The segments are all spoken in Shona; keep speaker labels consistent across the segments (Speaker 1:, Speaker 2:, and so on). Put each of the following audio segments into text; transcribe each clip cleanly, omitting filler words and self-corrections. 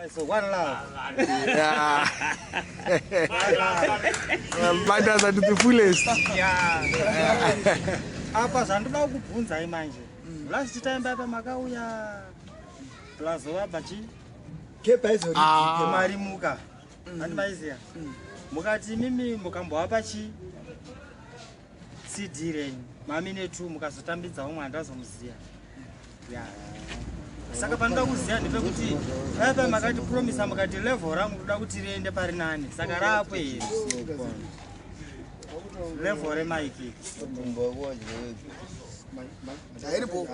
Speaker 1: So one love.
Speaker 2: Yeah. Bandasa to the fullest.
Speaker 1: Yeah. Apa zvandoda kukubvunzai manje. Last time baba makauya plus wabva chi
Speaker 2: Ah.
Speaker 1: Marimuka. Handi maiziya. Mukati mimi mukambovapa chi CD renyu. Mami netu mukazotambidza umwe handazomuziya. Yeah. Saka panoda kuziya ndepekuti paya makati promisa, mukati level rangu ndoda kuti riende pari nani, saka rapo here level remaiki?
Speaker 3: Ndairipo.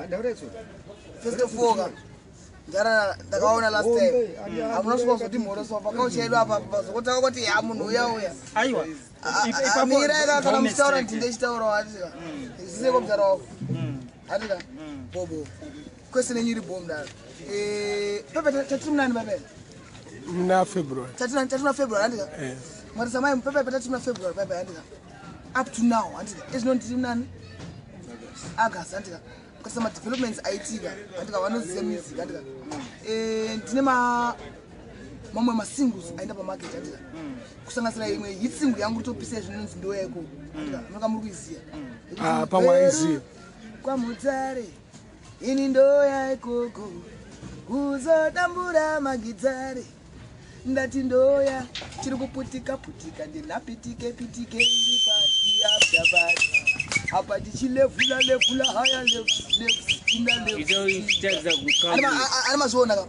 Speaker 3: First of all ka, ndara ndakaona last time hamuna kusvika kuzoti mhoroso pakauchi yedu apa pazokotanga kuti ya munhu uya uya.
Speaker 1: Aiwa.
Speaker 3: Mirai ka, kana muchitaura ndinde chitaura atika zviseko mutaura wako atika bobo. Question yenyu iri bo, mudara. Pepe, tatiri munani pepe?
Speaker 2: Muna February.
Speaker 3: Tatiri February, andika?
Speaker 2: Yes.
Speaker 3: Marisa mai pepe, tatiri muna February pepe, andika? Up to now, andika, ezvino ndiri munani? August, andika? Kutarisa madevelopments aitika, andika, vanoziva music, andika, ndine mamwe masingles aenda pamarket, andika, kusanganisira imwe hit single yangu ritopisa zvinonzi Ndoyeko, andika, munonga muri kuiziya.
Speaker 2: Ah, pamwe aiziya.
Speaker 3: Kwamutare ini ndoya ikoko kuzodambura magitare, ndati ndoya chiri kuputika putika, ndinapitike pitike iri pati after party apa tichilevhula levhula haya level. Ani mazviona ka,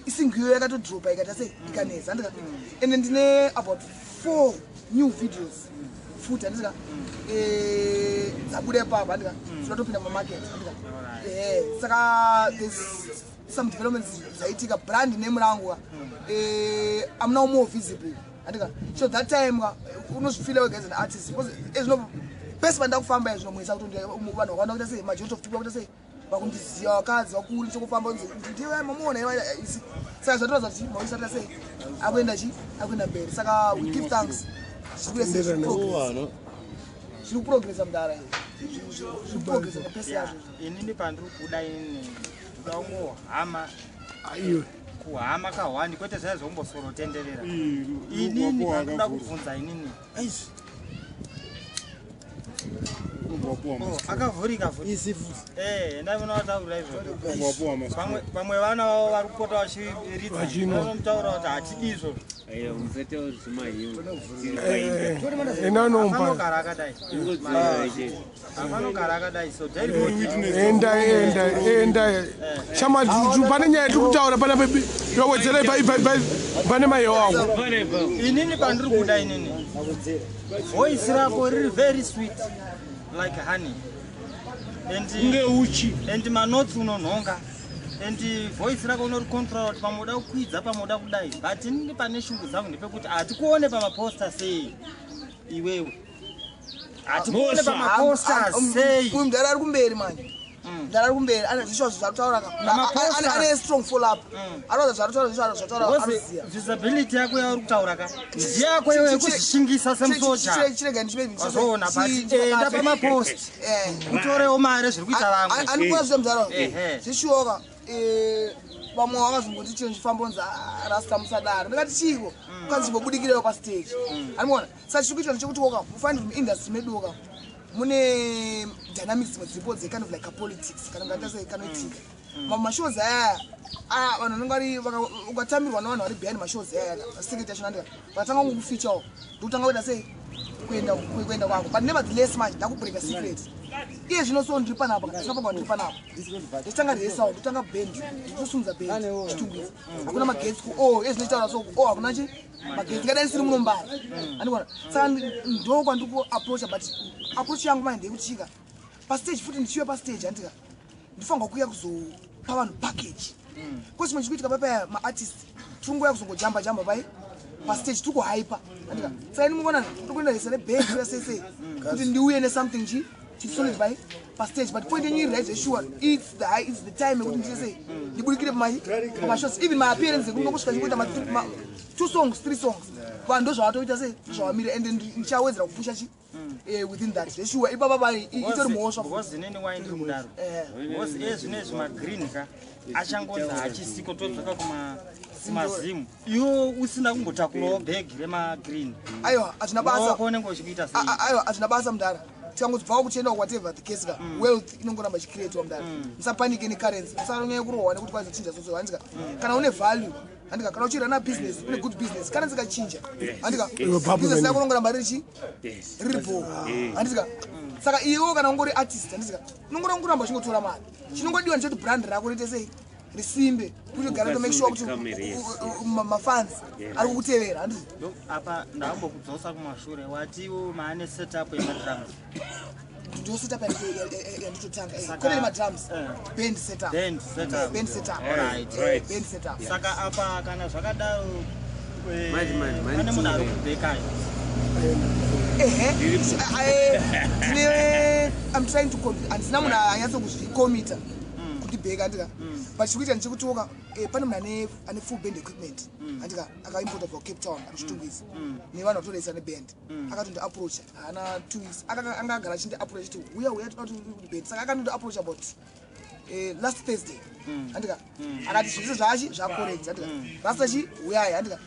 Speaker 3: isingle iyo yakatodropa ikaita sei, ikanetsa, andika? Ende ndine about four new videos futi, andika, dzabuda ipapo, andika, dzinotopinda mumamarket, andika. Saka there's some developments dzaitika. Brand name rangu ka, I'm now more visible, andika. So that time ka, unozvifeela wega as an artist because ezvino pese pandida kufamba ezvino mwesa kuti vanhu vakawanda kuita sei, majority of people kuita sei, vakundiziva, vakadzi vakuru chokufamba ndiwe mamuona isi. Saka zvatoratidza kuti maisa kuita sei, akuenda chi akuenda mberi. Saka we give thanks, zviri zviri kuprogressa, mudara, zviri kuprogressa mapesi yazvo.
Speaker 1: Inini pandiri kuda, inini ndoda kungohama.
Speaker 2: Iwe.
Speaker 1: Kuhama kahwani, kwete zvaya zvokumbosorotenderera. Inini pandoda kubvunza inini. Oh, akavhurika futi. Endai munovataurira izvozvo. Pamwe vana vavo vari kupota vachiridza.
Speaker 2: Vachinwa.
Speaker 1: Vanomutaura kuti hatidi izvozvo.
Speaker 2: Enda unompa.
Speaker 1: Afanogara akadai, afanogara akadai, so
Speaker 2: Enda, enda, enda shama, pane nyaya yatiri kutaura pana. Wedzera pane maiyo wako.
Speaker 1: Inini pandiri kuda inini, voice rako riri very sweet like honey and
Speaker 4: Kunge uchi.
Speaker 1: And manotes unonhonga and voice rako unoricontrola kuti pamwe uda kukwidza, pamwe uda kudai, but inini pane shungu dzangu ndepekuti hatikuone pamaposter sei iwewe, hatikuone
Speaker 4: Mosha.
Speaker 1: pamaposter sei?
Speaker 3: Uyu mudhara ari kumberi manje, mudhara ari kumberi ane zvisho zvaritaura ka.
Speaker 1: Pamaposters.
Speaker 3: Ane strong follow up, anoza zvaritaura, zvisho zvataura.
Speaker 1: Because
Speaker 3: anoziya.
Speaker 1: Visibility yako yauri kutaura ka ndiyako iwe yekuzvishingisa semusoja.
Speaker 3: Chirega.
Speaker 1: Wazoona, but enda pamapost utorewo mari zviri kuita vamwe.
Speaker 3: Andikuona zvite, mudhara. Zvishuwoka, vamwe vakazongoti chinhu chifambonzi rasta musadaro. Ndikati chiko ukanzi chimbobudikirewo pastage, andikuona. Saka chiri kuitwa ndechekuti woka mufanire kuti muindustry medu woka mune dynamics dzimwe dziripo dzekind of like a politics kana kungaita sei kanoitika mamwe mashows aya. Vanhu vanenge vari ukatamirwa nevanhu vari behind mashows aya, security yacho nandika vakatanga kungokufeaturewo, ndokutanga kuita sei, kuenda kwako. But nevertheless manje ndakubreaka secret iye zvino. So ndiri panapa, ndisina ndiri panapa, ndichitanga rehearsal, ndotanga band, nditosunza band Chitungwiza hakuna magetsi ku o iye zvinochitaura so o hakuna chi magetsi, ngadai ndisiri munombara, andikuona. Saka ndo kwandiri kuapproacha, but approach yangu manje ndeyekuchika pastage futi, ndichiuya pastage, andika, ndifanirwa kuuya kuzopa vanhu package ko chimwe chikuitika papaya maartist tiri kuzongojamba jamba pai pastage, tiri kuhypa, andika. Saka ini mukuona ndiri kuenda resa neband kuya sei sei kuti ndiuye nesomething chi chisolid pai. Pastage, but point yenyu iri right zvesure. It's the time yekuti ndite sei, ndibudikire pamashows. Even my appearance ekuno kusvika chingoita two songs, three songs, vanhu ndo zvavatoita sei, zvavamira, and ndichawedzera kupusha chi within that zvesure. Ipapa itori mhosva.
Speaker 1: Because inini wai ndiri kudaro, because iye zvinezvi magreen ka achangonzi hachisiko, todzoka kumazimu, iwo usina kumbotakurawo bhegi remagreen.
Speaker 3: Aiwa, hazvina basa.
Speaker 1: Maoko unenge uchikuita sei?
Speaker 3: Aiwa, hazvina basa, mudhara. Tikangozibvawo kuchienda, whatever the case ka, wealth inongoramba ichicreatwa, mudhara. Musapanike necurrency, musanyanya kurohwa nekuti kwazochinja soso, handika? Kana une value, handika? Kana uchirana business, une good business, currency ikachinja, handika,
Speaker 2: Iwe bubble
Speaker 3: business
Speaker 2: man.
Speaker 3: yako inongoramba ririchi riripo, handika? Saka iwewo kana ungori artist, handika, unongoramba uchingotora mari. Chinongodiwa ndechekuti brand rako riite sei, risimbe, kuti ugare to make sure kuti
Speaker 4: Camera, yes.
Speaker 3: mafans ari kukutevera, handiti?
Speaker 1: Apa ndambokudzosa kumashure, watiwo maane setup yemadrums.
Speaker 3: Ndo setup yanditotanga, kwete madrums, band setup.
Speaker 1: Band setup.
Speaker 3: Band setup.
Speaker 1: Alright.
Speaker 3: Band setup.
Speaker 1: Saka apa kana zvakadaro,
Speaker 4: Manje, manje, manje
Speaker 1: pane munhu ari
Speaker 4: tiure.
Speaker 1: kubhekayo.
Speaker 3: Ehe, ndine, I'm trying to handisina munhu anyatso kuzvikomita kundibheka, handika? But chiri kuita ndechekutiwoka, pane munhu ane full band equipment, handika, akaimporta kubva kuCape Town, ari kuChitungwiza, nevanhu vatoresa neband. Akatondiapproacha haana 2 weeks, anga agara achindiapproach achiti, "Uya, uya, toda kuti band." Saka akandondiapproach about last Thursday, handika? Akati zvese zvachi zvacorrect, handika? Rasta chi, uyai, handika?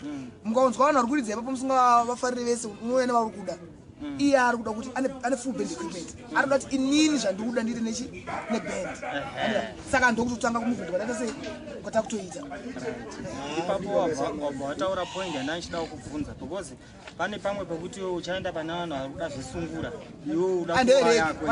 Speaker 3: Mukaonzwa vanhu vari kuridza ipapo, musingavafarire vese, unouya nevari kuda. Iye ari kuda kuti ane full band equipment, ari kuda kuti inini zvandiri kuda ndiite nechi neband, handika? Saka ndokutotanga kumovement kwataita sei, kwata kutoita.
Speaker 1: Ipapo wabva wataura point yandanga ndichidawo kubvunza, because pane pamwe pekuti iwe uchaenda pane vanhu vari kuda zvesungura, iwe uda kuva
Speaker 3: Andereki
Speaker 1: yako.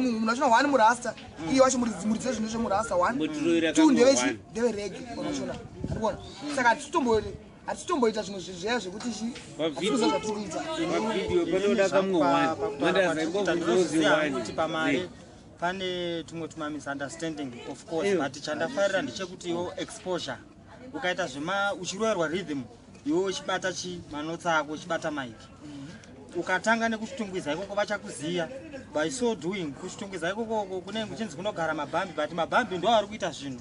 Speaker 3: Munhu achona one murasta, iye wacho muridzi wezvinhu zvemurasta one.
Speaker 4: Motiroira
Speaker 3: Two
Speaker 4: kamwe
Speaker 3: ndevechi
Speaker 4: one.
Speaker 3: ndevereggae vanachona, handikuona? Saka hatisitomboita zvimwe zvinhu zviya zvekuti chi
Speaker 4: Pavideo.
Speaker 3: hatikuziva zvatiri kuita.
Speaker 4: Pavideo panoda kamwe one. Mandaza ingobvunza
Speaker 1: Ndinoziva
Speaker 4: one.
Speaker 1: kuti pamari pane tumwe tuma misunderstanding, of course,
Speaker 4: Eyo.
Speaker 1: but chandafarira ndechekuti iwo exposure ukaita zvema uchiroverwa rhythm, iwe uchibata chi manotsi ako, uchibata mic, ukatanga nekuchitungwiza ikoko, vachakuziya. By so doing, kuchitungwiza ikokoko kunenge kuchinzi kunogara mabhambi, but mabhambi ndo ari kuita zvinhu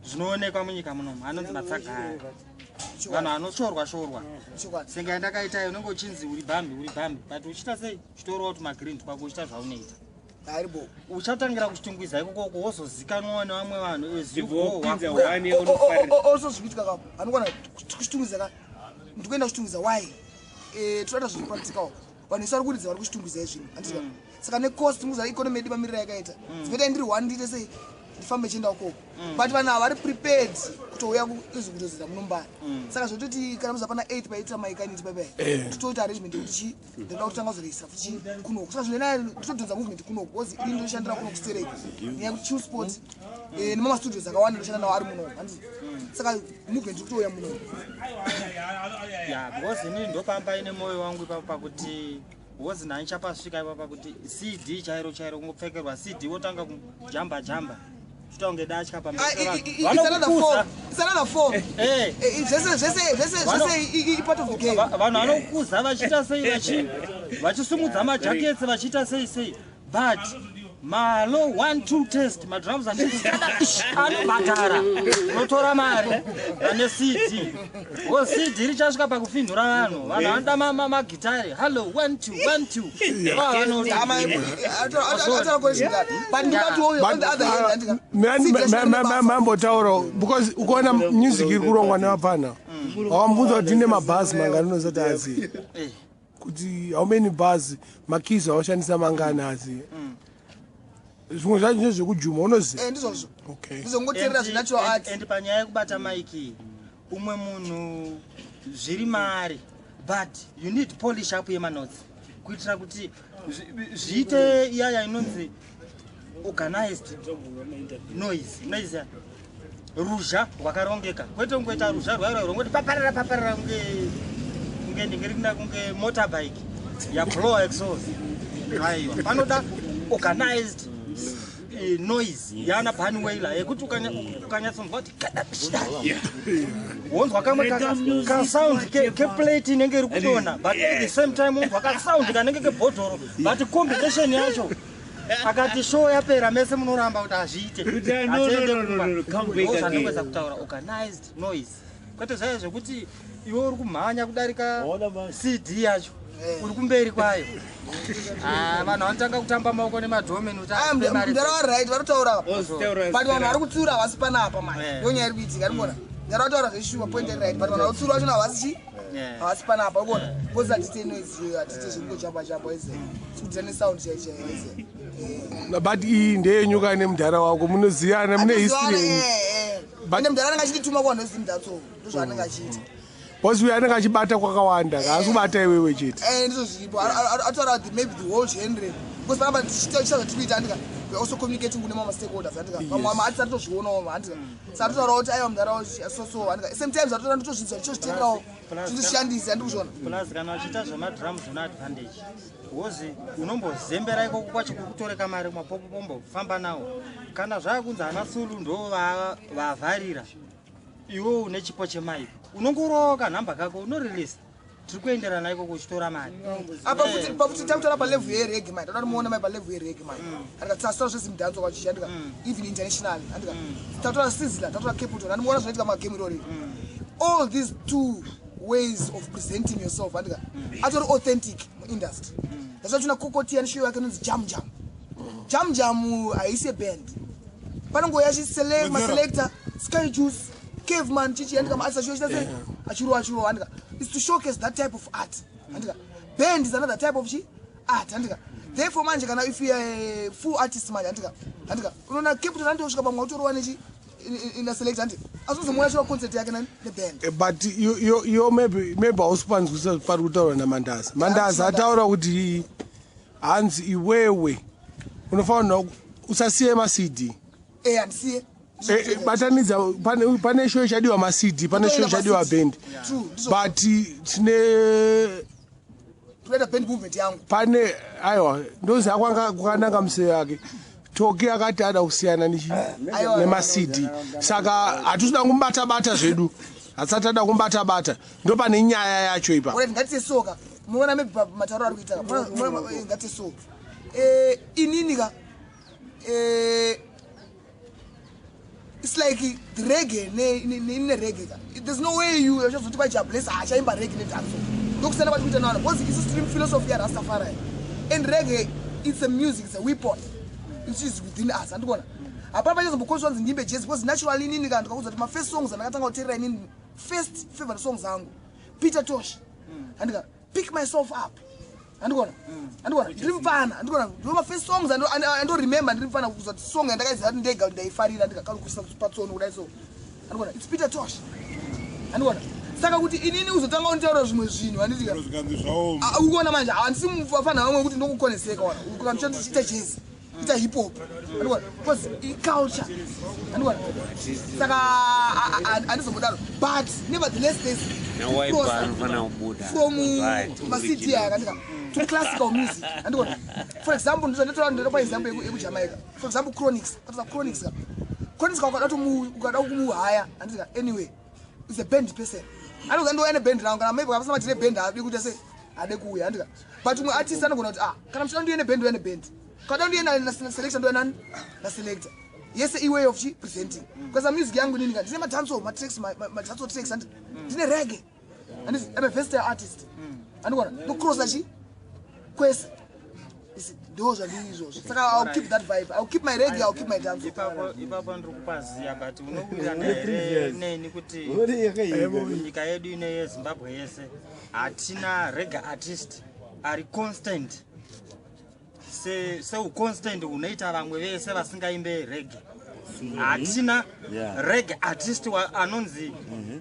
Speaker 1: zvinoonekwa munyika munomu, anonzi matsagaya, vanhu vanoshorwa shorwa.
Speaker 3: Chokwadi.
Speaker 1: Senge yandakaita, unenge uchinzi uri bhambi, uri bhambi, but uchiita sei, uchitorawo tumagreen twako, uchiita zvaunoita.
Speaker 3: Hairibo.
Speaker 1: Uchatangira kuchitungwiza ikokoko, wozozikanwawo nevamwe vanhu as you
Speaker 4: Ndibva
Speaker 1: go.
Speaker 4: wapinza
Speaker 1: wakura.
Speaker 4: one yaunofarira.
Speaker 3: Also zvikuitika kapo, handikuona kuchitungwiza ka, ndikuenda kuchitungwiza. Why? Toda zviri practical. Vanhu vese vari kuridza vari kuchitungwiza izvinhu, handiti? Saka necost, mukuziva economy yedu mamiriro yakaita, dzinoita ndiri one, ndiite sei, ndifambe chienda ukoko, but vanhu ava vari prepared kutouya izi kutozidza munombari. Saka zvototi kana muza pana 8 paitira maikaniti paipai, totoita arrangement yekuti chi ndinoda kutanga kuzoregistra futi chi kunoku. Saka zvinoena totodhonza movement kunoku, because ini ndoshandira kuno kustereki, nyaya yekuti Chill Sport, nemamastudios akawanda ndoshanda nawo ari munomu, handiti? Saka movement iri kutouya munomu.
Speaker 1: Ya, because inini ndopamba ine mwoyo wangu ipapo pakuti, because nhani chapasvika ipapo pakuti CD chairo chairo, kungopfekerwa CD, wotanga kujamba jamba, kuita kunge datya pamberi pevanhu.
Speaker 3: It's another
Speaker 1: Vanokukuza.
Speaker 3: form, it's another form. Zvese zvese zvese zvese i part of the game.
Speaker 1: Vanhu vanokuza vachiita sei, vachisimudza majaketsi, vachiita sei sei, but malo 1 2 test madrums anobhadhara, unotora mari ane CD o CD richasvika pakufinhura vanhu. Vanhu vanoda magitari, hallo, 1 2 1 2.
Speaker 3: Ama- ataura correction that, but ndikatiwo on the other hand, andika CD yacho ine basa.
Speaker 2: Mambotaura, because ukaona music iri kurongwa nevapfana, wamubvunza kuti ine mabhasi mangani, unozati aziye kuti how many bars, makeys awashandisa mangani, aziye. Zvimwe zvacho ndezvekujuma, unoziva.
Speaker 3: Ndizvozvo.
Speaker 2: Okay.
Speaker 3: Ndizongoteerera zvenatural art.
Speaker 1: And panyaya yekubata maiki, umwe munhu zviri maari, but you need polish up yemanotsi kuitira kuti zviite iyaya inonzi organized noise. Unoiziva ruzha rwakarongeka, kwete kungoita ruzha rwairo rongoti paparara paparara, kunge ndingirikina, kunge motorbike yablow exhaust. Aiwa, panoda organized noise yana Bunny Wailer, yekuti ukanyatsonzwa kuti wonzwa kamwe kasound keplate inenge iri kudonha, but at the same time wonzwa kasound kanenge kebhodhoro, but combination yacho Akati show yapera, mese munoramba kuti hazviite.
Speaker 4: Kuti, ah, no, no, no, no, no, come back again.
Speaker 1: Zvandinokweza kutaura, organized noise, kwete zvaiyo zvekuti iwe uri kumhanya kudarika CD yacho, uri kumberi kwayo. Ah, vanhu vanotanga kutamba maoko nemadhomeni kuti
Speaker 3: Aya,
Speaker 1: ape mari.
Speaker 3: Mudhara right, varitaura.
Speaker 4: Ozitaura.
Speaker 3: But vanhu vari kutsiura havasi panapa mani. Ndonyaya iri kuitika, arikuona. Mudhara vataura zveshuwa, point iri right, but vanhu vari kutsiura vachona havasi chi havasi panapa, urikuona, because hatite noise iyoyo, hatite zvekungojamba jamba ize tikudzira nesound chai chai ize.
Speaker 2: But iyi ndeyenyu ka nemudhara wako, munoziyana, mune history yenyu.
Speaker 3: Ende mudhara anenge achitituma kuvanhu veZimdancehall, ndozvaanenge achiita.
Speaker 2: Because uyo anenge achibata kwakawanda, haasi kubata iwewe chete.
Speaker 3: Ndizvo zviripo. Ataura maybe the whole genre, because panapa tichiita zvatiri kuita, andika, we are also communicating kune mamwe stakeholders, andika, vamwe vamwe artist atotozvionawo, andika. Saka totaurawo kuti aiwa, mudhara, so andika, same times atotora ndotozvinzwa, tichozvitengerawo, tichizvishandisa, andikuzviona.
Speaker 1: Plus kana uchiita zvemadrums une advantage, wozi unombozembera ikoko kwacho kukutoreka mari mapopopombo famba nawo. Kana zvaakunzi ana Sulu ndo vavharira, iwe une chipo chemai, unongoroka kanhamba kako, unorelease, tiri kuenderana ikoko uchitora mari.
Speaker 3: Apa futi, pafuti takutaura palevel yereggae mai, toda kuti muone mai, palevel yereggae mai, andika, tasitaura zveZimdancehall kwachichi, andika, even internationally, andika, tatora Sizzla, tatora Capleton, andimuona zvinoitika mumagame irori. All these two ways of presenting yourself, andika, atori authentic muindustry. That's why tuna Cocotia neshow yake inonzi Jam Jam. Jam Jam haisi band, panongoya maselector, Sky Juice, Caveman, chichi, andika, maartist achiyo chita sei, achirova, achirova, andika. Is to showcase that type of art, andika. Band is another type of chi art, andika. Therefore manje kana if you are a full artist manje, andika, unoona Capleton andosvika pamwe autorova nechi ina select, andi azozomuona chiro concert yake nani neband.
Speaker 2: But yo maybe hausi kupanzwisa pari kutaura naMandaza. Mandaza ataura kuti hanzi iwewe unofanira usasiye maCD.
Speaker 3: Handisiye.
Speaker 2: Batanidza, pane show ichadiwa maCD, pane show ichadiwa band.
Speaker 3: True, ndizvo.
Speaker 2: But tine
Speaker 3: Toita band movement yangu.
Speaker 2: Pane, aiwa, ndoziva kwanga kwakananga museo yake. Toki akati ada kusiyana
Speaker 3: Aiwa.
Speaker 2: nemaCD, saka hatisida kumubata-bata zvedu, hatisati ada kumubata-bata, ndo pane nyaya yacho ipa.
Speaker 3: Alright, ngatise soka, munoona maybe matauro ari kuita, ngatise so, inini ka, it's like the reggae ne reggae ka, there's no way you uchazoti kwa Jah Bless achaimba reggae nedancehall. Ndokusiyana kwati kuita navanhu, because isu stream philosophy yaRastafari, and reggae, it's a music, it's a weapon which is within us, andikuona. Hapana pachazombokonzwa nzi ndimbe jazz, because naturally inini ka ndikakuudza kuti mafirst songs andakatanga kuteerera inini, first favorite songs angu, Peter Tosh, andika, "Pick Myself Up", andikuona, andikuona, ndiri mufana, andikuona, ndo mafirst songs andoremember ndiri mufana, kuza kuti song yandakaiziva kuti ndega ndaifarira, ndikakalukusa patsono kudai so, andikuona, it's Peter Tosh, andikuona. Saka kuti inini uzotanga unditaura zvimwe zvinhu, handitika.
Speaker 5: Zvikanzi zvaoma.
Speaker 3: Ah, ukuona manje handisi mufana vamwe kuti ndokukoneseka wana kana ndichiita jazz, ita hip hop, andikuona, because iculture, andikuona. Saka handizombodaro, but nevertheless there's
Speaker 4: Nawaipa anofanira kubuda.
Speaker 3: from
Speaker 4: Right,
Speaker 3: maCD
Speaker 4: original.
Speaker 3: aya kandika to classical music, andikuona. For example, ndotora ndopa example yekuJamaica, for example Chronixx. Katoza Chronixx ka, Chronixx ka, ukada kumuhaya, andika, anyway is a band person, anoza ndouya neband rangu. Kana maybe kapasina matine band, haadi kuita sei, hade kuuya, andika. But umwe artist anogona kuti, ah, kana muchida ndiuye neband, uya neband. Kada ndiuye naselector, ndouya nani, naselector. Yese iway of chi presenting, because music yangu inini ka ndine madancehall matracks, madancehall tracks, and ndine reggae, and I'm a versatile artist, andikuona, ndocrossa chi kwese. Ndo zvandiri izvozvo. Saka I'll keep that vibe, I'll keep my reggae, I'll keep my dance.
Speaker 1: Ipapo ndiri kupaziya, but unowirirana here neni kuti nyika yedu ino yeZimbabwe yese hatina reggae artist ari constant seuconstant hunoita vamwe vese vasingaimbe reggae? Hatina reggae artist anonzi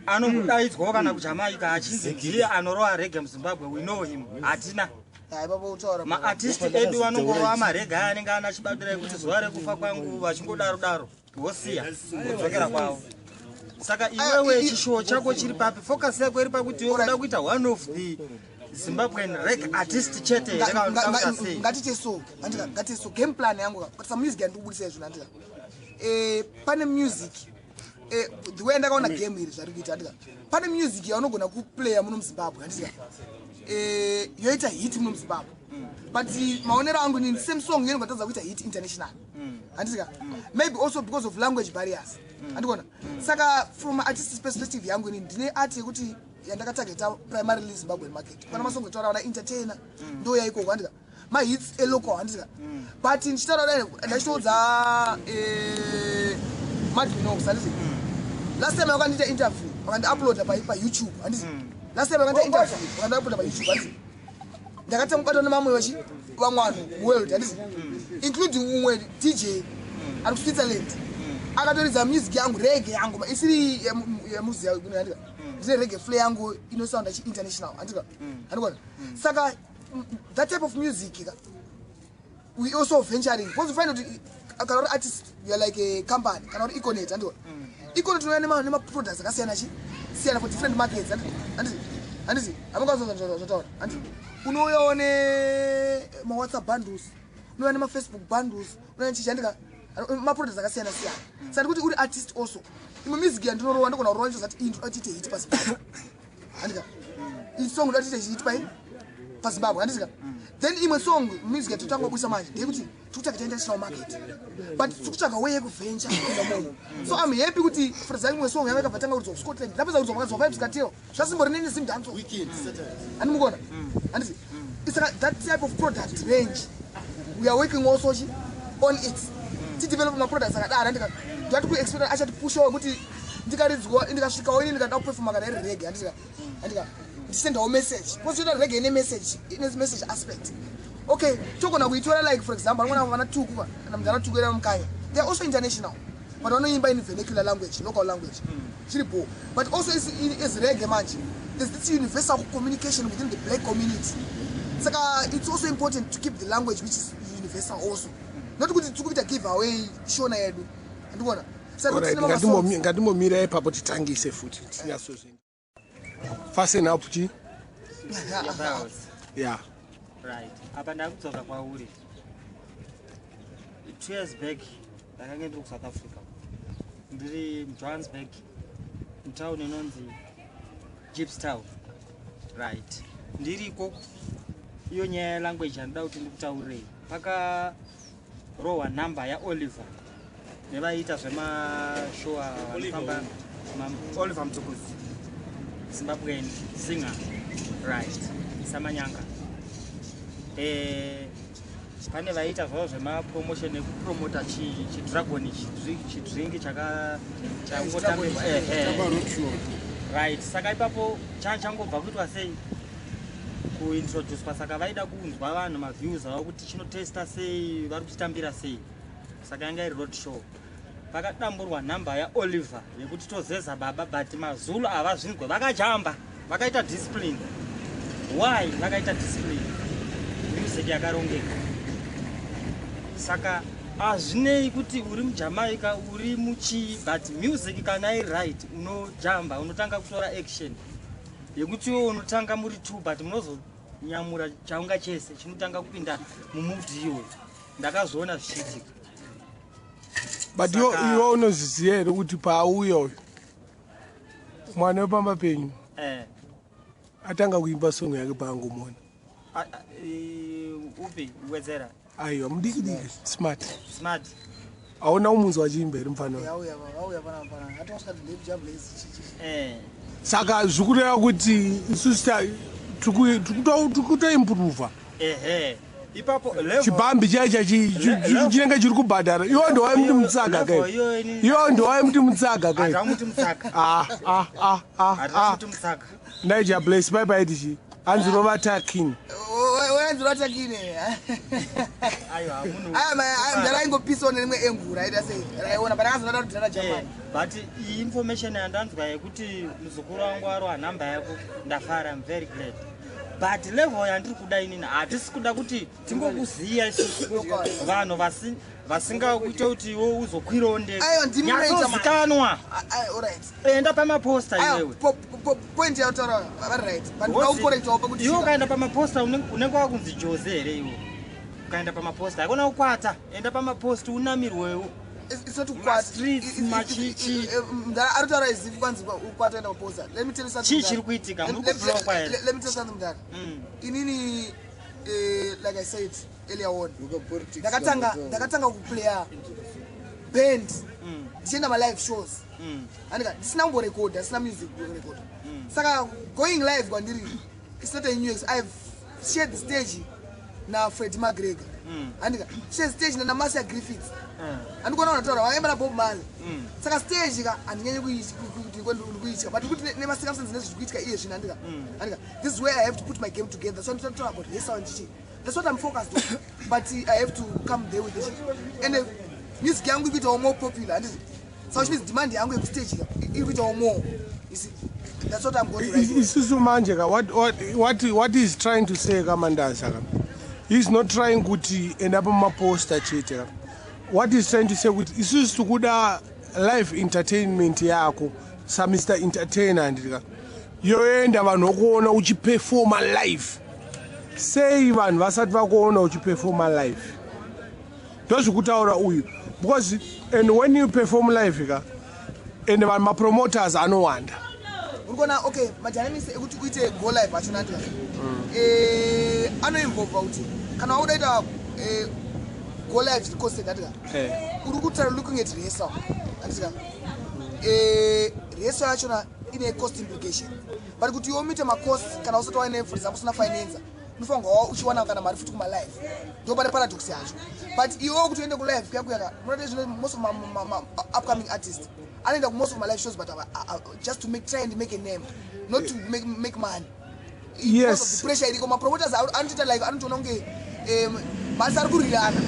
Speaker 1: anombodaidzwawo kana kuJamaica achinzi ndiye anorova reggae muZimbabwe, we know him. Hatina.
Speaker 3: Ipapo utaura.
Speaker 1: Maartist edu anongorova mareggae aya anenge ana chibadura ekuti zuva rekufa kwangu, vachingodaro daro, vosiya kudzokera kwavo. Saka iwewe chishuwo chako chiri papi? Focus yako iri pakuti iwe uda kuita one of the Zimbabwean reggae artist chete here, kana unoda kuita sei?
Speaker 3: Ngatite so, andika, ngatite so, game plan yangu ka, kuti music yandikubudisa izvo, andika, pane music, the way ndakaona game iri zvari kuita, andika, pane music yaunogona kuplaya muno muZimbabwe, andika. Yoita hit muno muZimbabwe, but maonero angu nini, same song yongatadza kuita hit international, handisika? Maybe also because of language barriers, handikona? Saka from artistic perspective yangu inini, ndine art yekuti yandakatageta primarily Zimbabwean market. Pana masongo etaura vana entertainer, ndo yaikoko, handika? Mahits elocal, handisika? But ndichitaura dai, ndachitoudza Madminox, handisi? Last time wakandiita interview, wakandiuploada paYouTube, handisi? Last time wakandiita interview, wakandiuploada paYouTube, handisi? Ndakatanga kubatwa nemamwe vachi vamwe vanhu muworld, handisi? Including umwe DJ ari kuSwitzerland, akatoridza music yangu, reggae yangu isiri yemuziya, handika? Ndine reggae flair yangu inosounda chi-international, handika? Handikona? Saka that type of music ka, we also venturing, because you find kuti kana uri artist, you are like a company. Kana uri Econet, handikona? Econet unouya nemaproducts akasiyana chi siyana for different markets, handiti? Handiti hamungazvataura, handiti? Unouyawo nemaWhatsApp bundles, unouya nemaFacebook bundles, unouya nechichi, handika? Maproducts akasiyana siyana. Saka ndikuti uri artist also, imwe music yandinorova, ndogona kurova ndichozati iyi ndoda tiite hit paZimbabwe, handika? Iyi song ndoda tiite hit pai paZimbabwe, handisika? Then imwe song, music yatotanga kubudisa manje, ndeyekuti tikutsvaga international market, but tikutsvaga way yekuventure kuenda momo. So I'm happy kuti, for example, imwe song yanga ikabva tanga kuridzwa kuScotland, ndapedza kuridzwa makadzwa Vybz Kartel, zvasimbori neni Zimdancehall, handimukona, handiti? Saka that type of product range, we are working also chi on it, tidevelop maproducts akadaro, handika? Ndati kuexpecta achatipushawo kuti ndikaridzwa, ndikasvikawo ini, ndikada kuperforma kana iri reggae, handika? Handika ndisendawo message, because yoita reggae ine message, ine message aspect. Okay, togona kuitora, like for example, vanoona vana Tuku kana mudhara Tuku era Mukanya, they are also international, but vanoimba in vernacular language, local language, chiripo. But also as reggae manje, there's this universal communication within the black community. Saka it's also important to keep the language which is universal also, not kuti tiri kuita give away Shona yedu, andikuona? Saka
Speaker 2: Alright,
Speaker 3: tine masongs.
Speaker 2: Ngatimbomira ipapo, titangise futi, tinyatsozvienda. Fasten up chi.
Speaker 1: Your belts.
Speaker 2: Yeah.
Speaker 1: Right, apa ndakudzoka kwauri. 2 years back ndakange ndiri kuSouth Africa, ndiri muJohannesburg, mutown inonzi Jeppestown, right? Ndiriko iyo nyaya yelanguage yandida kuti ndikutaurirei. Pakarohwa nhamba yaOliver nevaiita zvemashow vanofamba, Oliver Mtukudzi, Zimbabwean singer, right? Samanyanga. Pane vaiita zvavo zvemapromotion ekupromota chidragon, chidrink changotambirwa, ehe, right? Saka ipapo changobva kuitwa sei, kuintroducwa, saka vaida kunzwa vanhu maviews avo kuti chinotesta sei, vari kuchitambira sei. Saka yanga iri road show, pakadamburwa nhamba yaOliver yekuti tozeza baba, but maZulu havazvinzwe, vakajamba, vakaita discipline. Why vakaita discipline? Music yakarongeka. Saka hazvinei kuti uri muJamaica, uri muchii, but music kana iri right, unojamba, unotanga kutora action yekuti iwo unotanga muri two, but munozonyamura chaunga chese chinotanga kupinda mumood iyoyo. Ndakazviona zvichiitika.
Speaker 2: But iwe unozviziva here kuti paauya uyu mwana wepamba penyu atanga kuimba song yake paangomona?
Speaker 1: Upi? Wedzera.
Speaker 2: Aiwa, mudiki diki, Smart.
Speaker 1: Smart.
Speaker 2: Hauna kumunzwa achiimba here mufana uyu?
Speaker 3: Auya, auya pana atosvika ndebijablaze chichi.
Speaker 2: Saka zvikureva kuti isusu tiri kutoimprova.
Speaker 1: Ehe, ipapo level
Speaker 2: Chibhambi chaicha chinenge chiri kubhadhara. Iwo ndowaimuti mutsaga.
Speaker 1: Level
Speaker 2: kai
Speaker 1: iyo ini.
Speaker 2: Iwo ndowaimuti mutsaga kai.
Speaker 1: Hatamuti mutsaka.
Speaker 2: Ah, ah, ah, ah, ah.
Speaker 1: Hatamuti mutsaka.
Speaker 2: Niger Blaze paipaiti chi hanzi rova takin.
Speaker 3: Wayanzira takine.
Speaker 1: Aiwa, munhu
Speaker 3: Aya mdara aingopisawo nerimwe angle raita sei raiona, but akazoda kudhara Germany.
Speaker 1: But iyi information yandanzwa yekuti muzukuru wangu arova nhamba yako, ndafara. I'm very glad, but level yandiri kuda inini, hatisi kuda kuti tingokuziya isusu vanhu vasingakuite kuti iwe uzokwirawo ndege.
Speaker 3: Aiwa, ndimi munoita mari.
Speaker 1: Nyatsozikanwa.
Speaker 3: Alright.
Speaker 1: Enda pamaposta iwewe.
Speaker 3: Point yautaura vari right, but ndoda kucorrectawo pekuti
Speaker 1: Iwe ukaenda pamaposta, unenge wakunzi Jose here? Iwe ukaenda pamaposta, hakuna kukwata. Enda pamaposti unamirwewo.
Speaker 3: It's not kukwata.
Speaker 1: Mastreets, machichi.
Speaker 3: Mdara ari kutaura izivi kwanzi ukwata enda kuposta. Let me tell you something.
Speaker 1: Chii
Speaker 3: Mdara.
Speaker 1: chiri kuitika? Muri kublockwa here?
Speaker 3: Let me tell you something, mdara. Inini, like I said earlier on, ndakatanga kuplaya band ndichienda malive shows. Andika ndisina kumborekodha, ndisina music kurekodha. Saka going live kwandiri, it's not a new I've shared the stage naFred McGregor. Andika shared stage nanaMarcia Griffiths. Andikuona unataura vakaimba naBob Marley. Saka stage ka handinyanyi kuitya, but kuti nemacircumstances nezviri kuitika iye zvino, andika this is where I have to put my game together. So nditotaura about rehearsal and chichi. That's what I'm focused on, but I have to come there with the shit. And music yangu iri kuitawo more popular, handiti? So which means demand yangu yekustage ka iri kuitawo more, you see. That's what I'm going to write on.
Speaker 2: Isusu manje ka what is trying to say kaMandaza ka, he's not trying kuti enda pamaposta chete ka. What is trying to say kuti isusu tikuda live entertainment yako saMr Entertainer, handiti ka? Yoenda vanhu vokuona uchipefoma live. Sei vanhu vasati vakuona uchipefoma live? Ndozvikutaura uyu, because and when you perform live ka, and vanhu mapromoters anowanda.
Speaker 3: Uri kuona, okay, madynamics ekuti uite go live achona, andika, anoinvolva kuti kana wakuda ita go live zviri constant, andika, uri kutara looking at rehearsal, andika. Rehearsal yachona ine cost implication, but kuti iwe umeete macost kana usati waine, for example, usina financer, unofanirwa uchiwana kana mari futi kumalive. Ndo pane paradox yacho. But iwewo kuti uende kulive kuya kuyaka, munoti zvino most of ma upcoming artists anoenda kumost of my live shows, but just to make try and make a name, not to make money. Because of the pressure iriko, mapromoters anotoita like anotoona kunge masi ari kurirana,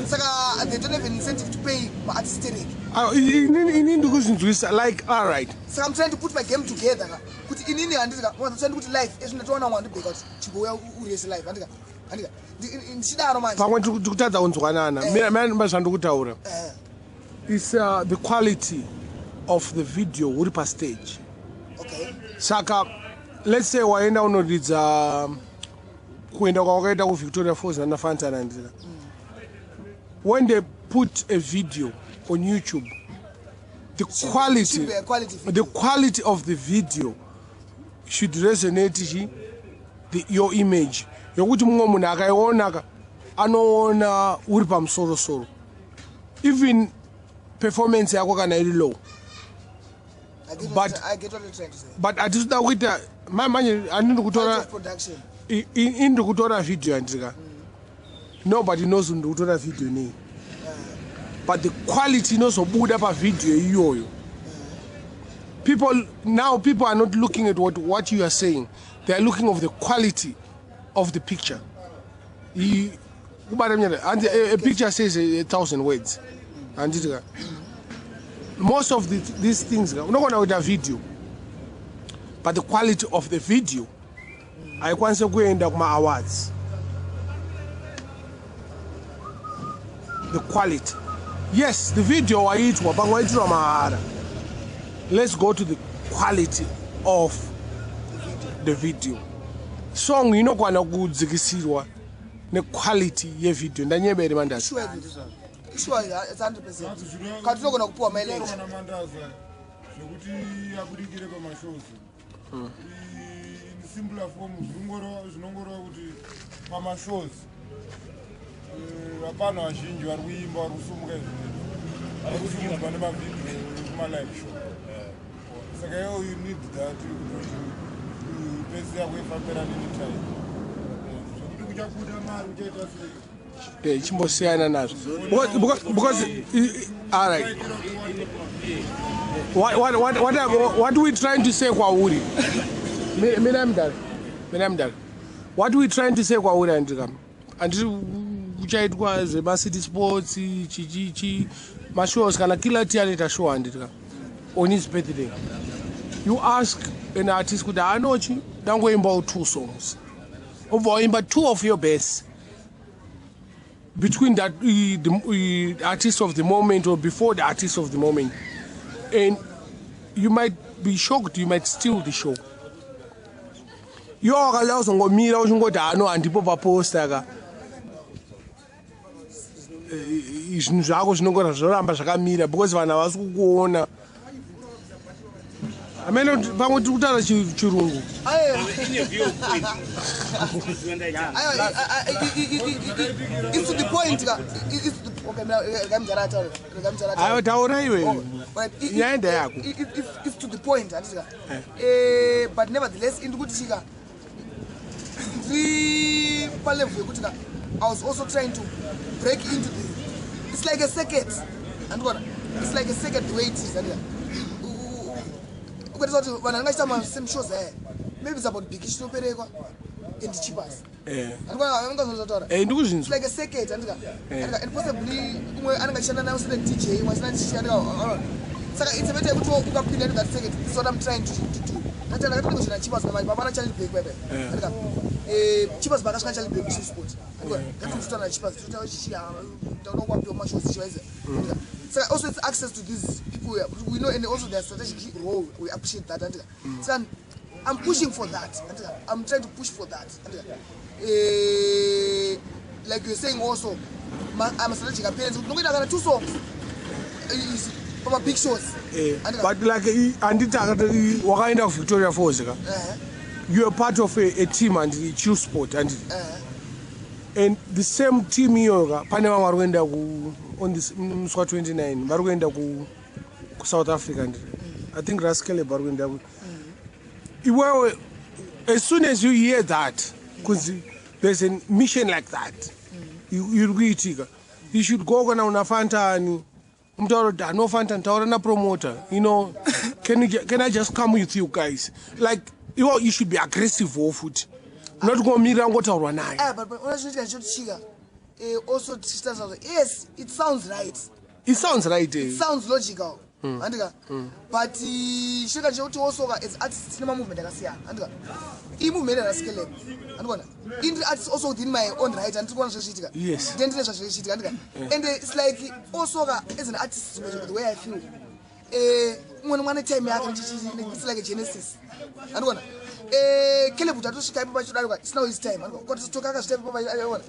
Speaker 3: saka they don't have an incentive to pay maartist tereki.
Speaker 2: Ah, ini ndikuzvinzwisa like, all right.
Speaker 3: Saka I'm trying to put my game together ka, kuti inini handiti ka trying kuti live ezvo ndatoona mwe wandibheka kuti chimbouya urese live, handika ndichidaro manje.
Speaker 2: Pamwe tikutadza kunzwanana. Mina zvandikutaura is the quality of the video uri pastage. Saka let's say waenda unoridza, kuenda kwawakaita kuVictoria Falls nanaFantana, handika? When they put a video on YouTube, the quality
Speaker 3: Should be a quality video.
Speaker 2: The quality of the video should resonate chi your image, yokuti mumwe munhu akaiona ka, anoona uri pamusorosoro, even performance yako kana iri low.
Speaker 3: I get what you're trying to say.
Speaker 2: But hatisi kuita manje handindi kutora
Speaker 3: Quality of production.
Speaker 2: Indi kutora video, handika? Nobody knows ndiri kutora video nei, but the quality inozobuda pavideo iyoyo, people now, people are not looking at what you are saying, they are looking of the quality of the picture. Kubata mnyana, hanzi a picture says a thousand words, handiti ka? Most of these things ka, unogona kuita video, but the quality of the video haikwanisi kuenda kuma-awards. The quality, yes, the video waitwa, pamwe waitirwa mahara. Let's go to the quality of the video. Song inokwana kudzikisirwa nequality yevideo. Ndanyebere, Mandazi?
Speaker 3: Sure, it's 100%. Kana tinogona kupuwa mileage.
Speaker 5: Kana Mandaza zvekuti abudikire pamashows, in simpler form zvinongoreva kuti pamashows vapano vazhinji vari kuimba, vari kusumuka izvi, vari kusimudzwa nemavhidhiyo ekumalive show. Saka iwo you need that kutoti pesi yako ifambirane netime, zvekuti kuchabuda mari kuchaita sei.
Speaker 2: Chimbosiyana nazvo because all right, what we trying to say kwauri, mina mdala, mina mdala, what we trying to say kwauri, andika, anditi kuchaitwa zvemacity sports, chichichi, mashows, kana Killer T anoita show, handitika, on his birthday, you ask an artist kuti anochi dangoimbawo two songs, obva waimba two of your best between that the artist of the moment or before the artist of the moment, and you might be shocked, you might steal the show. Iwe wakada kuzongomira uchingoti hano handipo paposta ka. Zvinhu zvako zvinongora zvoramba zvakamira because vanhu havasi kukuona. Amene pamwe tiri kutaura chirungu.
Speaker 3: Aiwa.
Speaker 4: In a view of point.
Speaker 3: Aiwa, it's to the point ka. It's to the, okay, mina, rega mudhara ataure, rega mudhara ataure.
Speaker 2: Aiwa, taura iwe.
Speaker 3: Oh, right.
Speaker 2: Nyaya ndeyako.
Speaker 3: It's to the point, handiti ka. But nevertheless, indikuti chika ndiri palevel yekuti ka I was also trying to break into the, it's like a circuit, handikuona? It's like a circuit, the way it is, handika? Ukatarisa kuti vanhu vanenge vachiita masame shows aya, maybe it's about big chinoperekwa and cheapers. Handikuona? Angazozvataura.
Speaker 2: Ndikuzvinzwa.
Speaker 3: It's like a circuit, handika? Handika? And possibly umwe anenge achishanda naye usine DJ, umwe asina chichi, handika? Saka it's a matter yekuti ukapinda into that circuit. This is what I'm trying to do. Ndati ndakati ndikuzoenda Chipas manje papana Charlie Black pepe, handika? Chipas pakasvika Charlie Black kuChillspot, handika? Ngati nditotaura naChipas, totaura chichi, ndaona kuwapiwa mashows chiwaize, handika? Saka also it's access to these people here we know, and also their strategic role, we appreciate that, handika? Saka I'm pushing for that, handika? I'm trying to push for that, handika? Like you're saying also, I'm a strategic appearance nokuita kana two songs is pama big shows. Handika?
Speaker 2: But like handiti akati wakaenda kuVictoria Falls ka, you are part of a team and Chillspot, handiti? And the same team iyoyo ka, pane vamwe vari kuenda ku on this musi wa29 vari kuenda kuSouth Africa, handiti? I think Ras Caleb vari kuenda iwewe, as soon as you hear that kunzi there's a mission like that iri kuitika, you should go. Kana una Fantani, mutaura kuti hano Fantani, taura napromoter, can I just come with you guys? Like iwo, you should be aggressive wo futi, not kungomirira ngotaurwa naye.
Speaker 3: Ah, but una chinoitika ndechokuti also tichitarisa kuti yes, it sounds right.
Speaker 2: It sounds right.
Speaker 3: It sounds logical, handika? But chinoitika ndechekuti also ka as artists tine mamovement akasiyana, handika? Iyi movement yaraSkeleb, handikuona? Indiri artist also within my own right, handiri kuona zvezviitika?
Speaker 2: Yes.
Speaker 3: Ndiye ndine zvazvichiitika, handika? And it's like also ka as an artist, the way I feel, umwe nomwe ane time yake. It's like a genesis, handikuona? Caleb kuti atosvika ipo pachidarika, it's now his time, handikuona? Kuti toka akasvika ipo pachiona,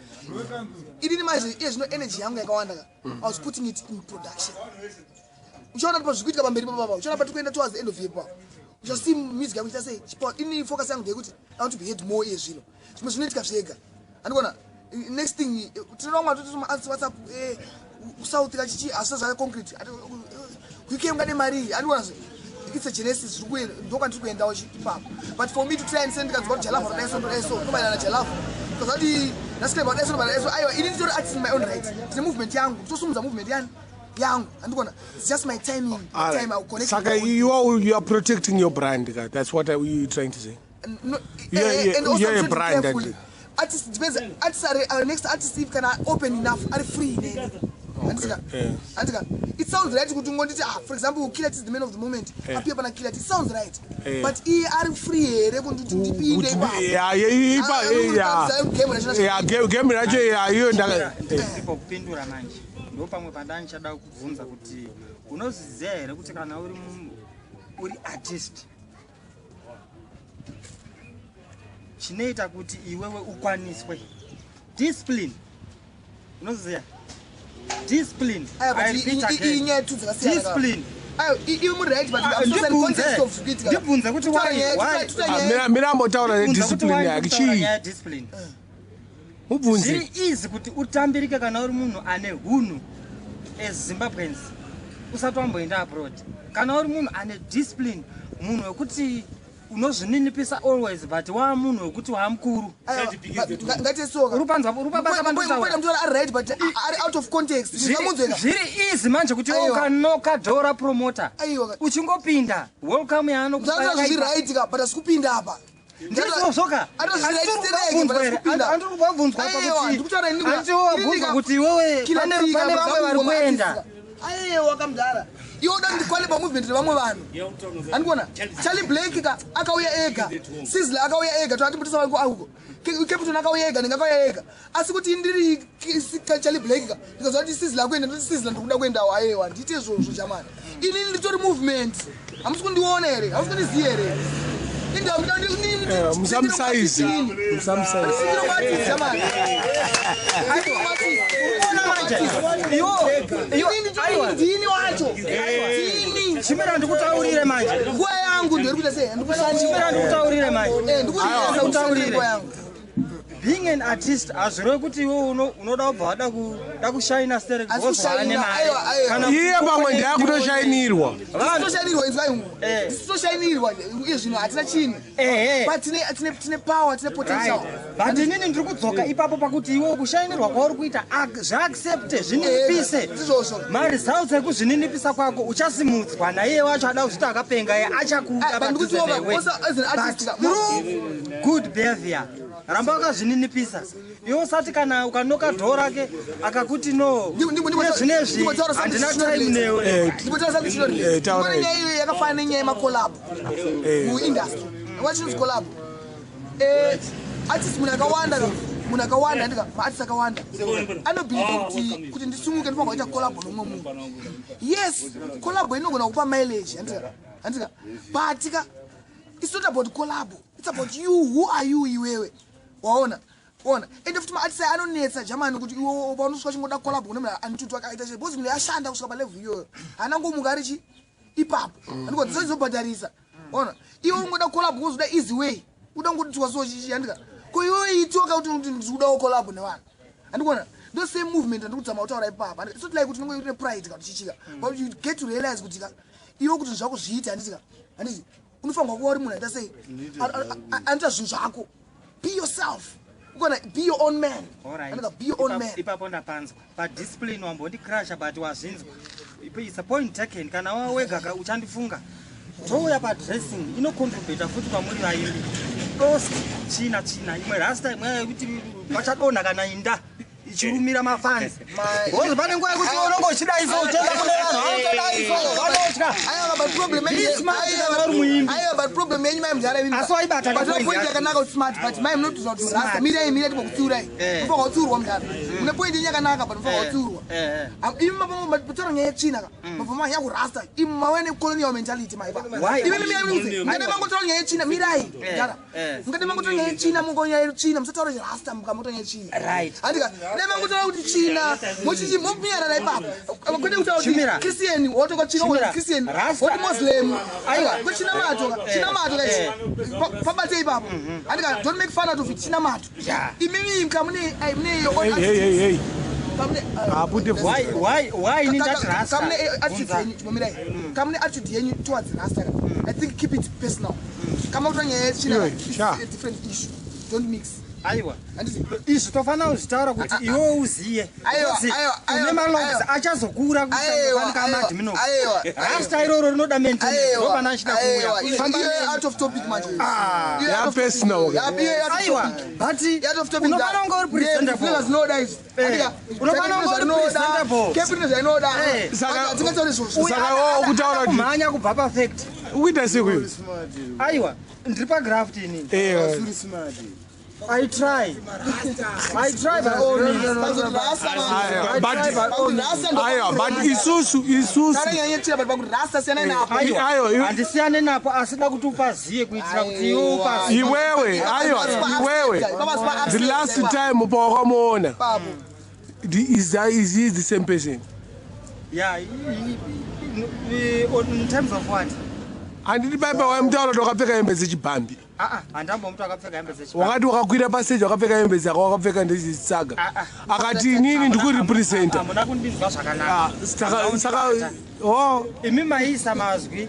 Speaker 3: inini manje iye zvino energy yangu yakawanda ka, I was putting it in production. Uchaona ndipo zvikuitika pamberi papapa, uchaona pati kuenda towards the end of year papo, uchasee music yangu ichita sei chipo. Inini focus yangu ndeyekuti I want to be heard more. Iye zvino zvimwe zvinoitika zvega, handikuona? Next thing, tinoona vamwe vatoti WhatsApp, South kachichi hazvisa zvaka concrete, UK ungade mari iyi, handikuona? Zve it's a genesis, zviri kuenda ndokwandiri kuendawo ipapo. But for me to try and send, ndikanzwa kuti Jalava rodai so, ndodai so, ndobairana naJalava, because ati naScleb rodai so, ndobairana so. Aiwa, ini nditori artist in my own right, ndine movement yangu, nditosumudza movement yani yangu, handikuona? It's just my timing.
Speaker 2: All
Speaker 3: Time
Speaker 2: right.
Speaker 3: I will connect
Speaker 2: Saka
Speaker 3: with my own.
Speaker 2: you are protecting your brand ka. That's what you trying to say.
Speaker 3: No, and also
Speaker 2: You're
Speaker 3: I'm
Speaker 2: a
Speaker 3: trying to be
Speaker 2: brand,
Speaker 3: careful.
Speaker 2: and-
Speaker 3: Artist depends. Artists are next artist if kana open enough, are free neni. Handika? Handika? It sounds right kuti ngonditi, ah, for example, Killer T is the man of the moment. Appear pana Killer T. It sounds right. But iye ari free here kuti ndipinde ipapo?
Speaker 2: Yeah, ipa
Speaker 3: Ah, game racho.
Speaker 2: Yeah, game racho, yeah, iyo ndaka
Speaker 1: Ndipo kupindura manje ndo pamwe pandani chada kubvunza kuti unozviziva here kuti kana uri artist, chinoita kuti iwewe ukwaniswe discipline. Unoziva discipline?
Speaker 3: Aya, but
Speaker 1: I repeat again.
Speaker 3: iyi nyaya dzakasiyana.
Speaker 1: Discipline.
Speaker 3: Ayo, iwe muri right, but
Speaker 1: Ah,
Speaker 3: I'm so sorry,
Speaker 1: ndibvunze.
Speaker 3: context of zvikuitika.
Speaker 1: Ndibvunze kuti
Speaker 3: Tutaura
Speaker 1: why?
Speaker 3: tutaura nyaya.
Speaker 2: Mirambotaura
Speaker 1: Ndibvunza kuti
Speaker 2: nediscipline
Speaker 1: why
Speaker 2: yake.
Speaker 1: ndikutaura
Speaker 2: Chii?
Speaker 1: nyaya yediscipline.
Speaker 2: Mubvunze.
Speaker 1: Zviri easy kuti utambirike kana uri munhu ane hunhu as Zimbabweans usati wamboenda abroad. Kana uri munhu ane discipline, munhu wekuti unozvininipisa always, but waa munhu wekuti waamukuru.
Speaker 3: Ayo, ngatisoka.
Speaker 1: Uri panzwa, uri pabasa
Speaker 3: Mboita
Speaker 1: panditaura.
Speaker 3: mutora ari right, but ari out of context. Zvingamunzweka.
Speaker 1: Zviri easy manje kuti
Speaker 3: Aiwa.
Speaker 1: ukanoka door rapromoter,
Speaker 3: Aiwa.
Speaker 1: uchingopinda, welcome yaanokupa
Speaker 3: Ndataura zviri
Speaker 1: yakaipa.
Speaker 3: right ka, but asi kupinda apa.
Speaker 1: Ndizvozvoka.
Speaker 3: Andiri
Speaker 1: Andiri kubvunzwa.
Speaker 3: Aiwa, ndikutaura ini
Speaker 1: Andiri kuti iwewe pane vamwe vari kuenda.
Speaker 3: Aiwa kamudhara, iwe uda ndikwane pamovement nevamwe vanhu, handikuona? Charlie Blake ka akauya ega, Sizzla akauya ega, toatimbotisa vari kuauko, Captain akauya ega, ndinge akauya ega. Asi kuti ndiri Charlie Blake ka, ndikazwa kuti Sizzla akuenda, ndoti Sizzla ndikuda kuendawo. Aiwa, ndiite izvozvo chamani. Inini nditori movement, hamusi kundiona here? Hamusi kundiziva here?
Speaker 2: Musamusaizi, musamusaizi.
Speaker 3: Ndini wacho, ndini.
Speaker 1: Chimira ndikutaurire manje.
Speaker 3: Nguva yangu ndiri kuita sei?
Speaker 1: Chimira ndikutaurire manje.
Speaker 3: Ndikutaurire.
Speaker 1: Being an artist hazvirevi kuti iwe unoda kubva wada kuda kushaina sterek.
Speaker 3: Asi kushaina, aiwa, aiwa.
Speaker 2: Iye pamwe ndeyakutoshainirwa.
Speaker 3: Tisitoshainirwa, inzwai, tisitoshainirwa iye zvino hatina chinhu, but tine power, tine potential.
Speaker 1: But inini ndiri kudzoka ipapo pakuti iwe kushainirwa kwauri kuita, zvaaccepte, zvininipise.
Speaker 3: Ndizvozvo.
Speaker 1: Maresults ekuzvininipisa kwako, uchasimudzwa naiye wacho ada kuzviti akapenga iye achakuda
Speaker 3: Ah, but ndikuti
Speaker 1: padhuze
Speaker 3: wova,
Speaker 1: newe.
Speaker 3: also as an artist,
Speaker 1: But through good behavior, ramba wakazvininipisa. Iwe usati kana ukanoka dhoo rake akakuti no, zvinezvi handina time newe.
Speaker 3: Ndimbotaura something chinorelate.
Speaker 2: Eh, taura.
Speaker 3: Ndibone nyaya iyoyo yakafanana nenyaya yemacollab muindustry. What is collab? Artist munhu akawanda ka, munhu akawanda ndika maartist akawanda anobhilivha kuti ndisimuke ndinofanirwa kuita collab nomumwe munhu. Yes, collab inogona kupa mileage, handika, handika, but ka it's not about collab, it's about you. Who are you iwewe? Waona, ona, ende futi maartist aya anonetsa Germany kuti iwe paunosvika chingoda collab kune munhu anitutu akaita sei, because munhu ashanda kusvika palevel iyoyo, haana ngomuka ari chi ipapo, andiko dzizobhadharisa. Ona, iwe ungoda collab wozoda easy way, uda ngotiwa so chichi, handika. Ko iwe itoka kuti ndikudawo collab nevanhu, handikuona? Ndo same movement andikudzama kutaura ipapa. It's not like kuti unenge une pride kana chichika, but you get to realize kuti ka iwe kuti zvako zviite, handitika, handiti unofanirwa kuva uri munhu aita sei, anoita zvinhu zvako. Be yourself, ukona, be your own man.
Speaker 1: Alright.
Speaker 3: Andika, be your own man.
Speaker 1: Ipapo ndapanzwa padiscipline, wambondicrasha, but wazvinzwa. It's a point taken. Kana wawega uchandifunga. Touya padressing, inocontributa futi kwamuri vaimbi. Dost tsvina tsvina, imwe rasta, imwe yekuti pachadonha kana inda ichirumira mafans, because pane nguva yekuti unonge uchidaiso, uchienda kune vanhu vanotodaiso, vanotya.
Speaker 3: Aiwa, but problem
Speaker 1: Be
Speaker 3: yenyu
Speaker 1: smart
Speaker 3: aiwa,
Speaker 1: kana uri muimbi.
Speaker 3: Aiwa, but problem yenyu mai mudhara imimi.
Speaker 1: Asi waibata
Speaker 3: But
Speaker 1: kapoint
Speaker 3: point
Speaker 1: yako.
Speaker 3: yakanaka kuti smart, but mai munotiza kuti
Speaker 1: Smart.
Speaker 3: rasta, mirai, mirai, timbokutsiurai. Mufanira kutsiurwa mudhara. Mune point yenyu yakanaka, but mufanira kutsiurwa. Imi mapataura nyaya yetsvina ka, mabva manya kurasta. Imi mauya necolonial mentality maipa.
Speaker 1: Why?
Speaker 3: Imi mirai muze. Mungade mangotaura nyaya yetsvina, mirai mudhara. Mungade mangotaura nyaya yetsvina, mungonyaya yetsvina, musataura chirasta mukamotaura nyaya yetsvina. Handika, dai mangotaura kuti tsvina, mochichi mominyarara ipapo. Kwete kutaura kuti
Speaker 1: Chimira.
Speaker 3: Christian, wotoka tsvina,
Speaker 1: Chimira.
Speaker 3: woti Christian,
Speaker 1: Rasta.
Speaker 3: woti Muslim.
Speaker 1: Aiwa.
Speaker 3: Aiwa, kwechinamato ka, chinamato ka ichi. Pabate ipapo. Handika, don't make fun out of it, chinamato. Imimi kamune, ai, mune your own
Speaker 2: Hey, hey, hey, hey.
Speaker 3: Kamune
Speaker 2: Apute
Speaker 1: Why, why, why ini ndati rasta?
Speaker 3: Kamune attitude
Speaker 1: Bvunza.
Speaker 3: yenyu, chimomirai. Kamune attitude yenyu towards rasta ka. I think keep it personal. Kama kutora nyaya yetsvina ka,
Speaker 2: Iwe,
Speaker 3: it's
Speaker 2: sha.
Speaker 3: a different issue. Don't mix.
Speaker 1: Aiwa,
Speaker 3: Handiti?
Speaker 1: izvi tofanira kuzvitaura kuti iwe uziye.
Speaker 3: Aiwa,
Speaker 1: Because
Speaker 3: aiwa, aiwa,
Speaker 1: une malogs
Speaker 3: aiwa.
Speaker 1: achazokura.
Speaker 3: Aiwa,
Speaker 1: kufanika
Speaker 3: aiwa,
Speaker 1: amadhimino.
Speaker 3: aiwa,
Speaker 1: Rasta iroro rinoda maintenance, ndopana achida
Speaker 3: aiwa.
Speaker 1: kuuya. Famba
Speaker 3: Iwe
Speaker 1: neni.
Speaker 3: out of topic manje. Iwe
Speaker 2: Ya
Speaker 3: out of
Speaker 2: personal
Speaker 3: topic.
Speaker 2: ka.
Speaker 3: Ya, iwe out of
Speaker 1: Aiwa,
Speaker 3: topic.
Speaker 1: but
Speaker 3: Out of topic.
Speaker 1: unofanira kunge uri presentable.
Speaker 3: Flavors zvinoda izvi. Andika,
Speaker 1: Unofanira kunge uri presentable.
Speaker 3: Kepri nezvainoda. Hatingatauri izvozvo.
Speaker 2: Saka wewe ukutaura kuti
Speaker 1: Kumhanya kubva pafact.
Speaker 2: ukuita sei kuyo?
Speaker 1: Aiwa, ndiri pagraft inini. I try by all means.
Speaker 3: Pakuti rasta manje.
Speaker 2: Aiwa,
Speaker 1: I try by all
Speaker 3: Pakuti
Speaker 1: means.
Speaker 3: rasta ndo-
Speaker 2: Aiwa, but isusu isusu
Speaker 3: Kana nyaya yetsvina, but pakuti rasta siyanai napo.
Speaker 1: Aiwa,
Speaker 2: Aiwa,
Speaker 1: handisiyane napo, asi da kuti upaziye kuitira kuti iwe upaziye.
Speaker 2: Iwewe, aiwa, iwewe, the last time pawakamuona,
Speaker 3: Papo.
Speaker 2: is he the same person?
Speaker 1: Yeah, in terms of what?
Speaker 2: Handiti paipa waimutaura kuti wakapfeka hembe dzechibhambi?
Speaker 1: Ah, ah, handambomuti wakapfeka hembe dzechibhambi.
Speaker 2: Wakati wakakwira pastage wakapfeka hembe dzako, wakapfeka ndechitsaga, akati inini ndikurepresenta.
Speaker 1: Hamuna kundinzwa zvakanaka.
Speaker 2: Saka o
Speaker 1: Imi maisa mazwi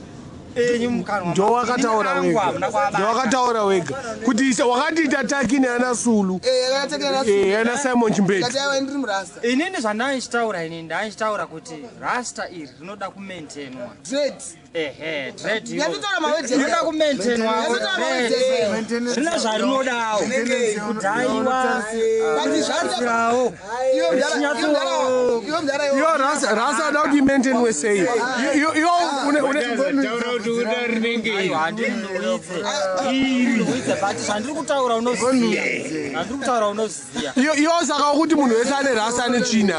Speaker 1: enyu mukanwa.
Speaker 2: Ndowakataura
Speaker 1: Inini angu
Speaker 2: wega.
Speaker 1: hamuna kuabata.
Speaker 2: Ndowakataura wega kuti wakatiita takini ana Sulu.
Speaker 3: Yakatekera.
Speaker 2: Ana Simon Chimbeti.
Speaker 3: Kati aiwa, ndiri murasta.
Speaker 1: Inini zvandaichitaura, inini ndaichitaura kuti rasta iri rinoda kumaintainwa.
Speaker 3: Dread.
Speaker 1: Ehe, dread iro.
Speaker 3: Yatotaura mawedzi.
Speaker 1: Rinoda kumaintainwa.
Speaker 3: Yatotaura mawedzi.
Speaker 1: Zvine zvarinodawo, kudhaiwa,
Speaker 3: But
Speaker 1: kugadzirawo.
Speaker 3: Iwe mudhara, iwe mudhara, iwe mudhara iwe.
Speaker 2: Iyo rasa ada kuti imaintainwe sei? Iyo
Speaker 4: Taura kuti uda rinenge
Speaker 1: Aiwa, handinhuhwidze, nhuhwidze, but zvandiri kutaura unoziya, zvandiri kutaura unoziya.
Speaker 2: Iyo saka kuti munhu wese ane rasa ane tsvina,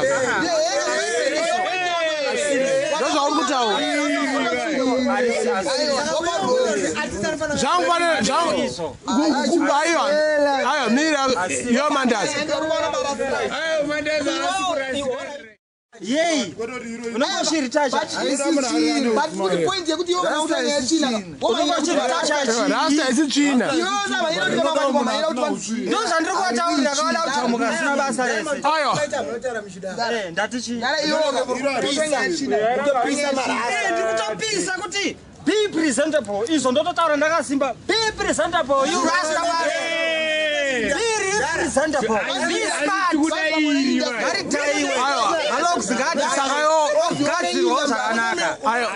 Speaker 2: ndozvauri kutaura. Zvangu zvangu aiwa, aiwa, mira yo, Mandazi.
Speaker 1: Yei, unongochiritacha.
Speaker 3: But kuti point yekuti iwe kana utanyaya tsvina,
Speaker 2: Rasta isi tsvina.
Speaker 1: Ndo zvandiri kuvataurira, kavada kujamuka zvisina basa rese.
Speaker 2: Aiwa.
Speaker 1: Ndati chii? Ndiri kutopisa kuti be presentable. Izvo ndototaura ndakasimba: be presentable, you rasta man. Be representable, be smart. Ngaridhaiwe malogs.
Speaker 2: Saka yo
Speaker 1: Ngagadzirwawo zvakanaka.
Speaker 2: Aiwa.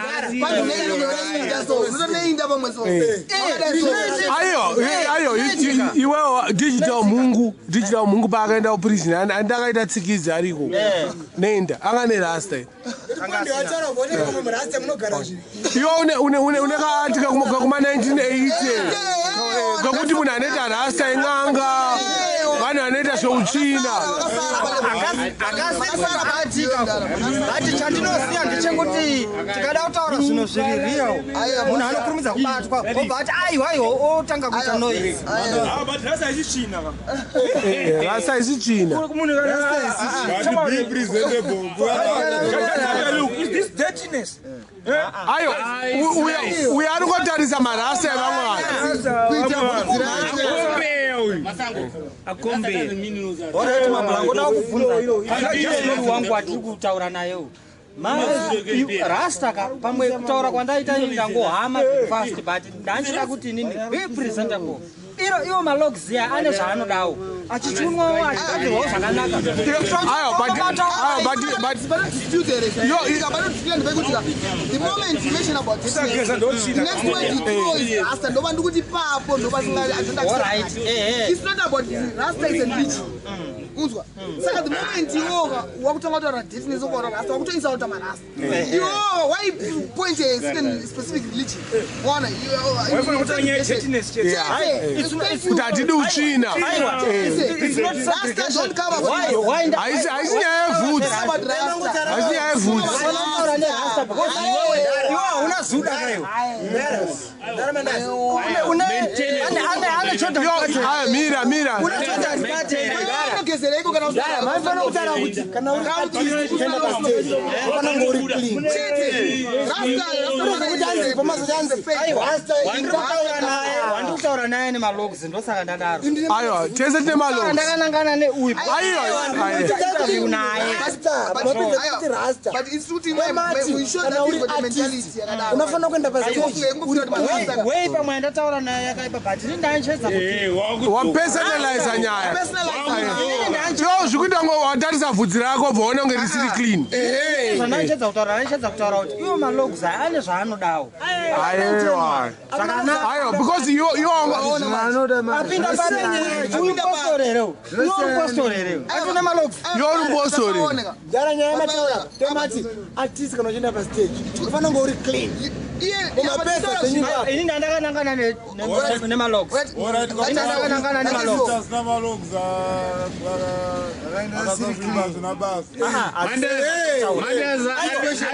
Speaker 2: Aiwa, aiwa, iwewo Digital Mungu, Digital Mungu paakaenda kuprison, andakaita tsikidzi ariko neinda anga nerasta. Iwe une kaati kakuma 1980 kakuti munhu anoita rasta ing'anga, vanhu vanoita zveutsvina.
Speaker 1: Akasikubatika, but chandinoziva ndechekuti tikada kutaura zvinhu zviri real, munhu anokurumidza kubatwa, obva ati aiwa, aiwa, otanga kuita noise.
Speaker 6: But rasta ichitsvina ka.
Speaker 2: Rasta isi tsvina.
Speaker 5: But be presentable.
Speaker 6: Look, is this dirtiness?
Speaker 2: Ayo, uyo ari kungotarisa marasta evamwe vanhu.
Speaker 4: Akombeya uyu, akombeya.
Speaker 1: Alright, mablango, da kubvunza wangu watiri kutaura naye rasta ka. Pamwe kutaura kwandaita ini ndangohama fast, but ndanchida kuti inini be presentable. Iro iwo malogs ya ane zvaanodawo, achichunwawo, achigadzirwawo zvakanaka.
Speaker 2: Ayo, but
Speaker 3: The moment you mention about this,
Speaker 6: Usageza ndotsvina.
Speaker 3: the next word you throw is rasta. Ndoba ndikuti papo ndoba.
Speaker 1: Alright, eh.
Speaker 3: It's not about rasta, is a religion. Unzwa? Saka the moment iwoka wakutanga kutaura dirtiness, okaura rasta, wakutoisa kuta marasta. Iwoka why point a certain specific religion? Waona?
Speaker 6: Waifana kutaura nyaya yedirtiness chete.
Speaker 2: Kuti hatidi utsvina.
Speaker 1: It's not
Speaker 3: Rasta don't cover.
Speaker 1: Why
Speaker 2: Haisi nyaya yevhudzi, haisi nyaya yevhudzi.
Speaker 1: Unotaura nerasta because iwe hauna zuda kaiwe. Ane Jordan.
Speaker 2: Yo, ayo, mira, mira.
Speaker 3: Unogezereiko kana
Speaker 7: Maifana kutaura kuti kana uri artist uchienda pastage, unofanira kunge uri clean. Kuti anzi pamazochanzi rasta.
Speaker 1: Wandiri kutaura naye nemalogs, ndosaka ndadaro.
Speaker 2: Aiwa, tese tine malogs.
Speaker 1: Ndakanangana neuyu.
Speaker 2: Aiwa, aiwa.
Speaker 1: Interview naye.
Speaker 7: Rasta, mapedza kuti rasta.
Speaker 3: But it's kuti
Speaker 7: Emati, kana uri artist unofanira kuenda pastage uri clean.
Speaker 1: Wei, pamwe ndataura naye yakaipa, but ini ndanchedza kuti
Speaker 2: Wapersonaliza nyaya. Yo, zvikuita ngo watarisa vhudzi rako, bva waona kunge risiri clean.
Speaker 1: Zvandanchedza kutaura, ndanchedza kutaura kuti iwo malogs aya ane zvaanodawo.
Speaker 2: Aiwa, aiwa, because iwo
Speaker 1: Apinda papi? Uyu postori here? Uyu uri postori here? Atone malogs.
Speaker 2: Yo, uri postori.
Speaker 7: Gara nyaya yamataura tomati artist kana uchienda pastage unofanira kunge uri clean. Mumapesa senyika.
Speaker 1: Ini ndandakanangana nemalogs. Ndakanangana nemalogs.
Speaker 5: Asina malogs akasasviba zvina basa.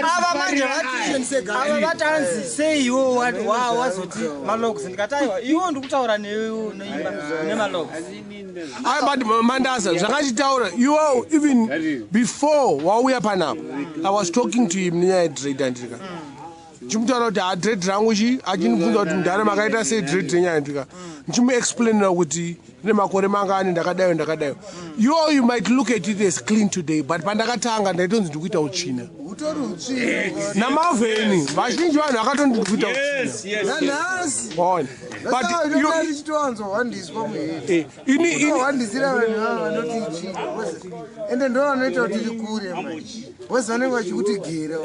Speaker 1: Ava manje vati, ava vati anzi sei iwo wazoti malogs? Ndikati aiwa, iwo ndikutaura newe unoimba nemalogs.
Speaker 2: Ai, but Mandaza, zvakachitaura iwo even before wauya panapa, I was talking to him nenyaya yedread, andika ndichimutaura kuti hadread rangu chi, achinibvunza kuti mudhara makaita sei dread renyaya, ndika ndichimuexplainira kuti rine makore mangani, ndakadaiwo, ndakadaiwo. Iwo you might look at it as clean today, but pandakatanga ndaitonzi ndikuita utsvina.
Speaker 7: Utori utsvina.
Speaker 2: Namavheni vazhinji vanhu vakatondi ndikuita utsvina.
Speaker 7: Nanhasi.
Speaker 2: Waona, but
Speaker 7: tichitowanzohwandiswa muheti.
Speaker 2: Ini
Speaker 7: Hwandisira vanhu vava vanoti itsvina, ende ndo vanoita kuti rikure manje, wese vanenge vachikuti gera.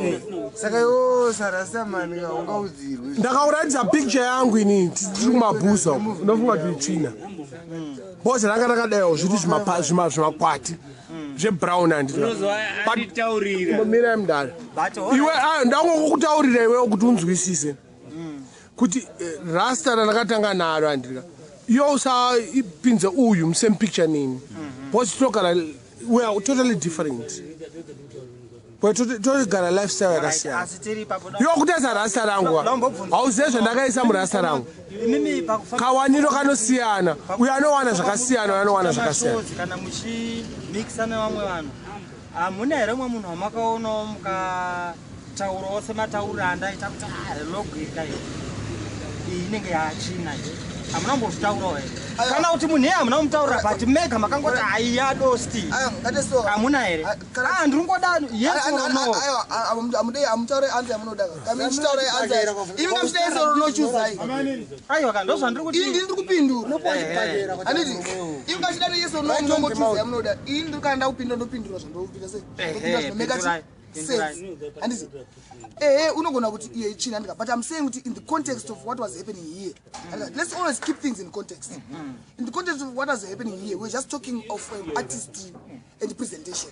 Speaker 7: Saka iwo sarastamani ungaudzirwe.
Speaker 2: Ndakauratidza picture yangu ini tiri kumabhuza uko, unofunga kuti itsvina bhozi ranga rakadaiwo zviri zvimakwati zvebrown, handiti?
Speaker 4: Anditaurira.
Speaker 2: Mirai mudara. Iwe, ayo ndangokutaurira iwewo kuti unzwisise kuti rasta randakatanga naro, handika? Iwe usapinze uyu musame picture nini, because tinogara, we are totally different. Togara lifestyle yakasiyana.
Speaker 1: Asi tiri ipapo
Speaker 2: Iwe kutaisa rasta rangu, hauzive zvandakaisa murasta rangu.
Speaker 1: Imimi pakufamba
Speaker 2: Kawaniro kanosiyana, uyo anowana zvakasiyana, uyo anowana zvakasiyana.
Speaker 1: Mashows, kana muchimikisa nevamwe vanhu, hamuna here umwe munhu wamakaonawo mukataurawo sematauriro andaita kuti, "Ah, logo iri kai, iyi inenge yachina iyi"? Hamuna kumbozvitaurawo here, kana kuti munhu iye hamuna kumutaurira, but mega makangoti aiya dosti?
Speaker 3: Aya, ngatesoka.
Speaker 1: Hamuna here?
Speaker 3: Kana-
Speaker 1: Ah, ndiri kungoda yes or no.
Speaker 3: Amudei, amutaure answer yamunoda. Kami muchitaura answer yacho, imi kamuchida yes or no, chuzai.
Speaker 1: Aiwa ka, ndozvandiri kuti.
Speaker 3: Ini ndiri kupindura, handiti? Imi kachida yes or no, munongochuza yamunoda. Ini ndiri, kana ndakupindura, ndopindura zvandopinda sei, ndopindura zvinomeka
Speaker 1: Pindurai, pindurai.
Speaker 3: sense, handiti? Ehe, unogona kuti iye ichina, handika? But I'm saying kuti in the context of what was happening here, handika? Let's always keep things in context. In the context of what was happening here, we're just talking of artistry and presentation,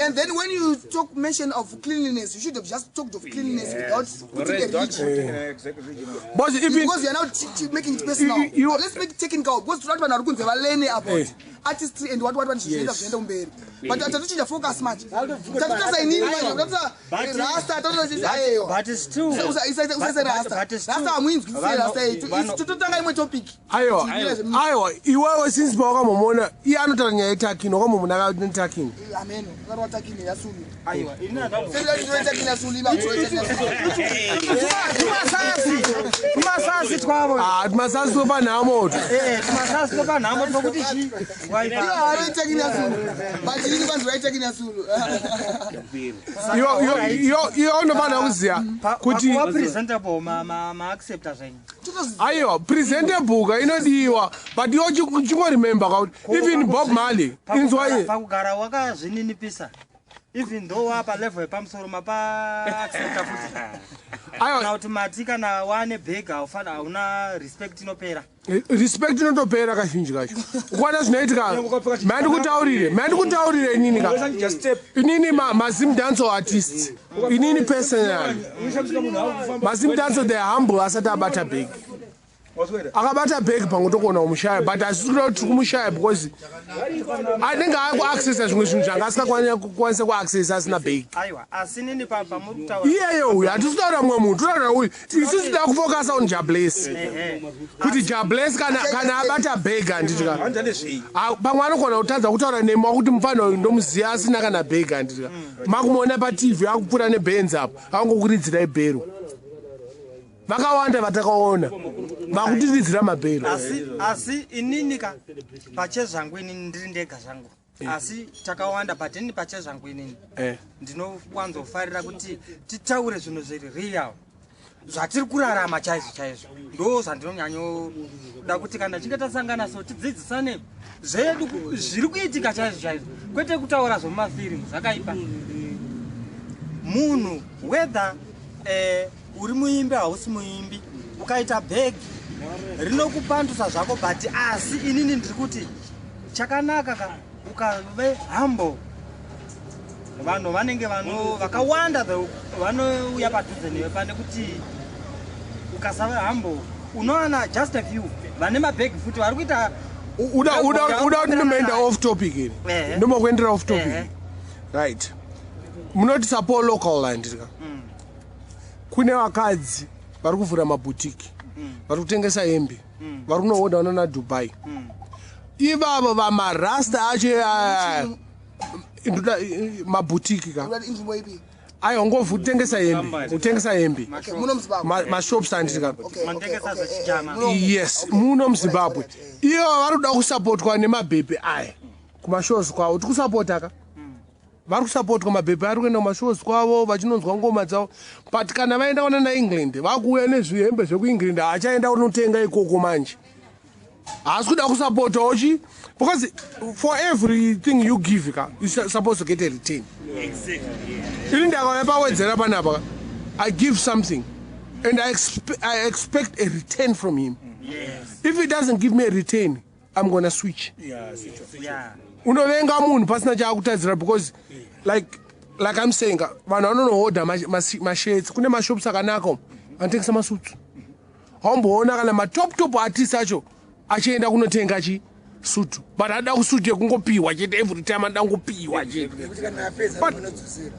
Speaker 3: and then when you talk, mention of cleanliness, you should have just talked of cleanliness without putting a region.
Speaker 2: Because even
Speaker 3: Because you are now making it personal. Let's make it technical, because toda kuti vanhu vari kunze valene about artistry and what zvichienda zvienda kumberi, but tatochinja focus manje. Tatotasa inini manje, tatotasa rasta, tatotasa ayewa.
Speaker 1: But still
Speaker 3: Usaise rasta.
Speaker 1: But still-
Speaker 3: Rasta hamuinzwisise. Rasta iyi tototanga imwe topic.
Speaker 2: Aiwa, aiwa, iwewe since pawakambomuona iye anotaura nyaya yetakini, wakambomuona netakini?
Speaker 3: Ameno akarwa takini yasulu.
Speaker 1: Aiwa, ini handau-
Speaker 3: Takini yasulu, ivatakini yasulu.
Speaker 1: Tumasasi, tumasasi twavo.
Speaker 2: Ah, masasi topa nhamoto.
Speaker 1: Eh, tumasasi topa nhamo tokuti chi
Speaker 3: Iyo haro itakini yasulu, but ini kwanzi raitakini yasulu.
Speaker 2: Iwe unofanira kuziva kuti
Speaker 1: Pakuva presentable, maaccepta zvenyu?
Speaker 2: Aiwa, presentable ka inodiwa, but iwe chingoremember kakuti even Bob Marley, inzwai.
Speaker 1: Pakugara wakazvininipisa, even though wapa level yepamusoro, mapaaccepta futi? Kana
Speaker 2: Aiwa.
Speaker 1: kuti mati kana wane bheg haufana, hauna respect, inopera?
Speaker 2: Respect inotopera kazhinji kacho. Ukwana zvinoitika, mandikutaurire inini ka, inini maZim dancehall artist, inini personally, maZim dancehall, they are humble asati abata bhegi. Akabata bhegi, pamwe tokona kumushaya, but hasisi kuda kuti tiri kumushaya because anenge akuaccessa zvimwe zvinhu zvanga asingakwanisa kuaccessa asina bhegi.
Speaker 1: Aiwa, asi nini pamuri kutaura
Speaker 2: Iyeyo uyu, hatisi kutaura mumwe munhu, totaura uyu. Isusu tida kufocasa on Jah Bless, kuti Jah Bless kana abata bhegi, handitika? Ah, pamwe anogona kutadza kutaura nemi wakuti mufana uyu ndomuziva asina kana bhegi, handitika? Makumuona paTV akupfuura neBenz apo, akangokuridzirai bhero. Vakawanda vatakaona vakutiridzira mabhero.
Speaker 1: Asi inini ka, pachezvangu inini ndiri ndega zvangu, asi takawanda, but inini pachezvangu inini ndinowanzofarira kuti titaure zvinhu zviri real, zvatiri kurarama chaizvo chaizvo. Ndo zvandinonyanyoda kuti kana chinge tasangana so, tidzidzisane zvedu zviri kuitika chaizvo chaizvo, kwete kutaura zvomumafirimu zvakaipa. Munhu, whether uri muimbi, hausi muimbi, ukaita bhegi rinokupandusa zvako, but asi inini ndiri kuti chakanaka ka, ukave humble, vanhu vanenge vano vakawanda vanouya padhuze newe, pane kuti ukasava humble unowana just a few vane mabhegi futi vari kuita.
Speaker 2: Uda kuti ndinoenda off topic ini?
Speaker 1: Ehe.
Speaker 2: Ndomakuendera off topic.
Speaker 1: Ehe.
Speaker 2: Right, munoti support local, handika? Kune vakadzi vari kuvhura mabhutiki, vari kutengesa hembe, vari kunohodha vanana Dubai. Ivavo vamarasta acho aya, ndoda mabhutiki ka.
Speaker 3: Unoda inzvimbo ipi?
Speaker 2: Aiwa, ngovhu kutengesa hembe, kutengesa hembe.
Speaker 3: Okay, muno muZimbabwe?
Speaker 2: Mashops, handika?
Speaker 3: Okay,
Speaker 1: Manotengesa
Speaker 3: okay,
Speaker 1: zvechijama.
Speaker 3: muno-
Speaker 2: Yes. Muno muZimbabwe.
Speaker 3: Alright, eh.
Speaker 2: Ivo vari kuda kusapotwa nemabhebhe aya kumashows kwavo. Tikusapota ka, vari kusapotwa, mabhebhe ari kuenda kumashows kwavo vachinonzwa ngoma dzavo, but kana vaenda kunana England, vakuuya nezvihembe zvekuEngland, haachaenda kunotenga ikoko manje. Haasi kuda kusapotawo chi, because for everything you give ka, you supposed to get a return. Ini ndakauya pawedzera panapa ka, I give something and I expect a return from him. If he doesn't give me a return, I'm gonna switch. Unovenga munhu pasina chaakutadzira, because like I'm saying, vanhu vanonohodha mashirts, kune mashops akanaka umu anotengesa masutsu. Haumboona kana matop top artist acho achienda kunotenga chi sutu, but ada kusutu yekungopiwa chete. Every time anoda kungopiwa chete.
Speaker 7: Nekuti kana apedza, unodzosera.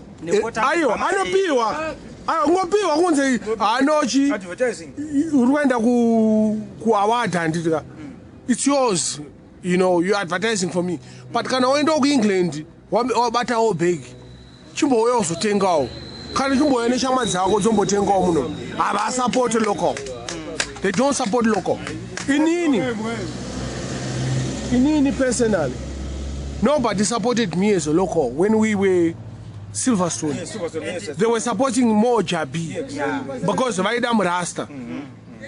Speaker 2: Aiwa, anopiwa, aiwa, kungopiwa kunzi hanochi
Speaker 6: Advertising.
Speaker 2: Uri kuenda kuaward, handiti ka? It's yours, you're advertising for me. But kana waendawo kuEngland, wabatawo bhegi, chimbouya uzotengawo, kana chimbouya neshamwa dzako dzombotengawo muno. Havasupport local, they don't support local. Inini personally, nobody supported me as a local when we were Silverstone.
Speaker 6: Yes, Silverstone, yes.
Speaker 2: They were supporting more Jah B because vaida murasta,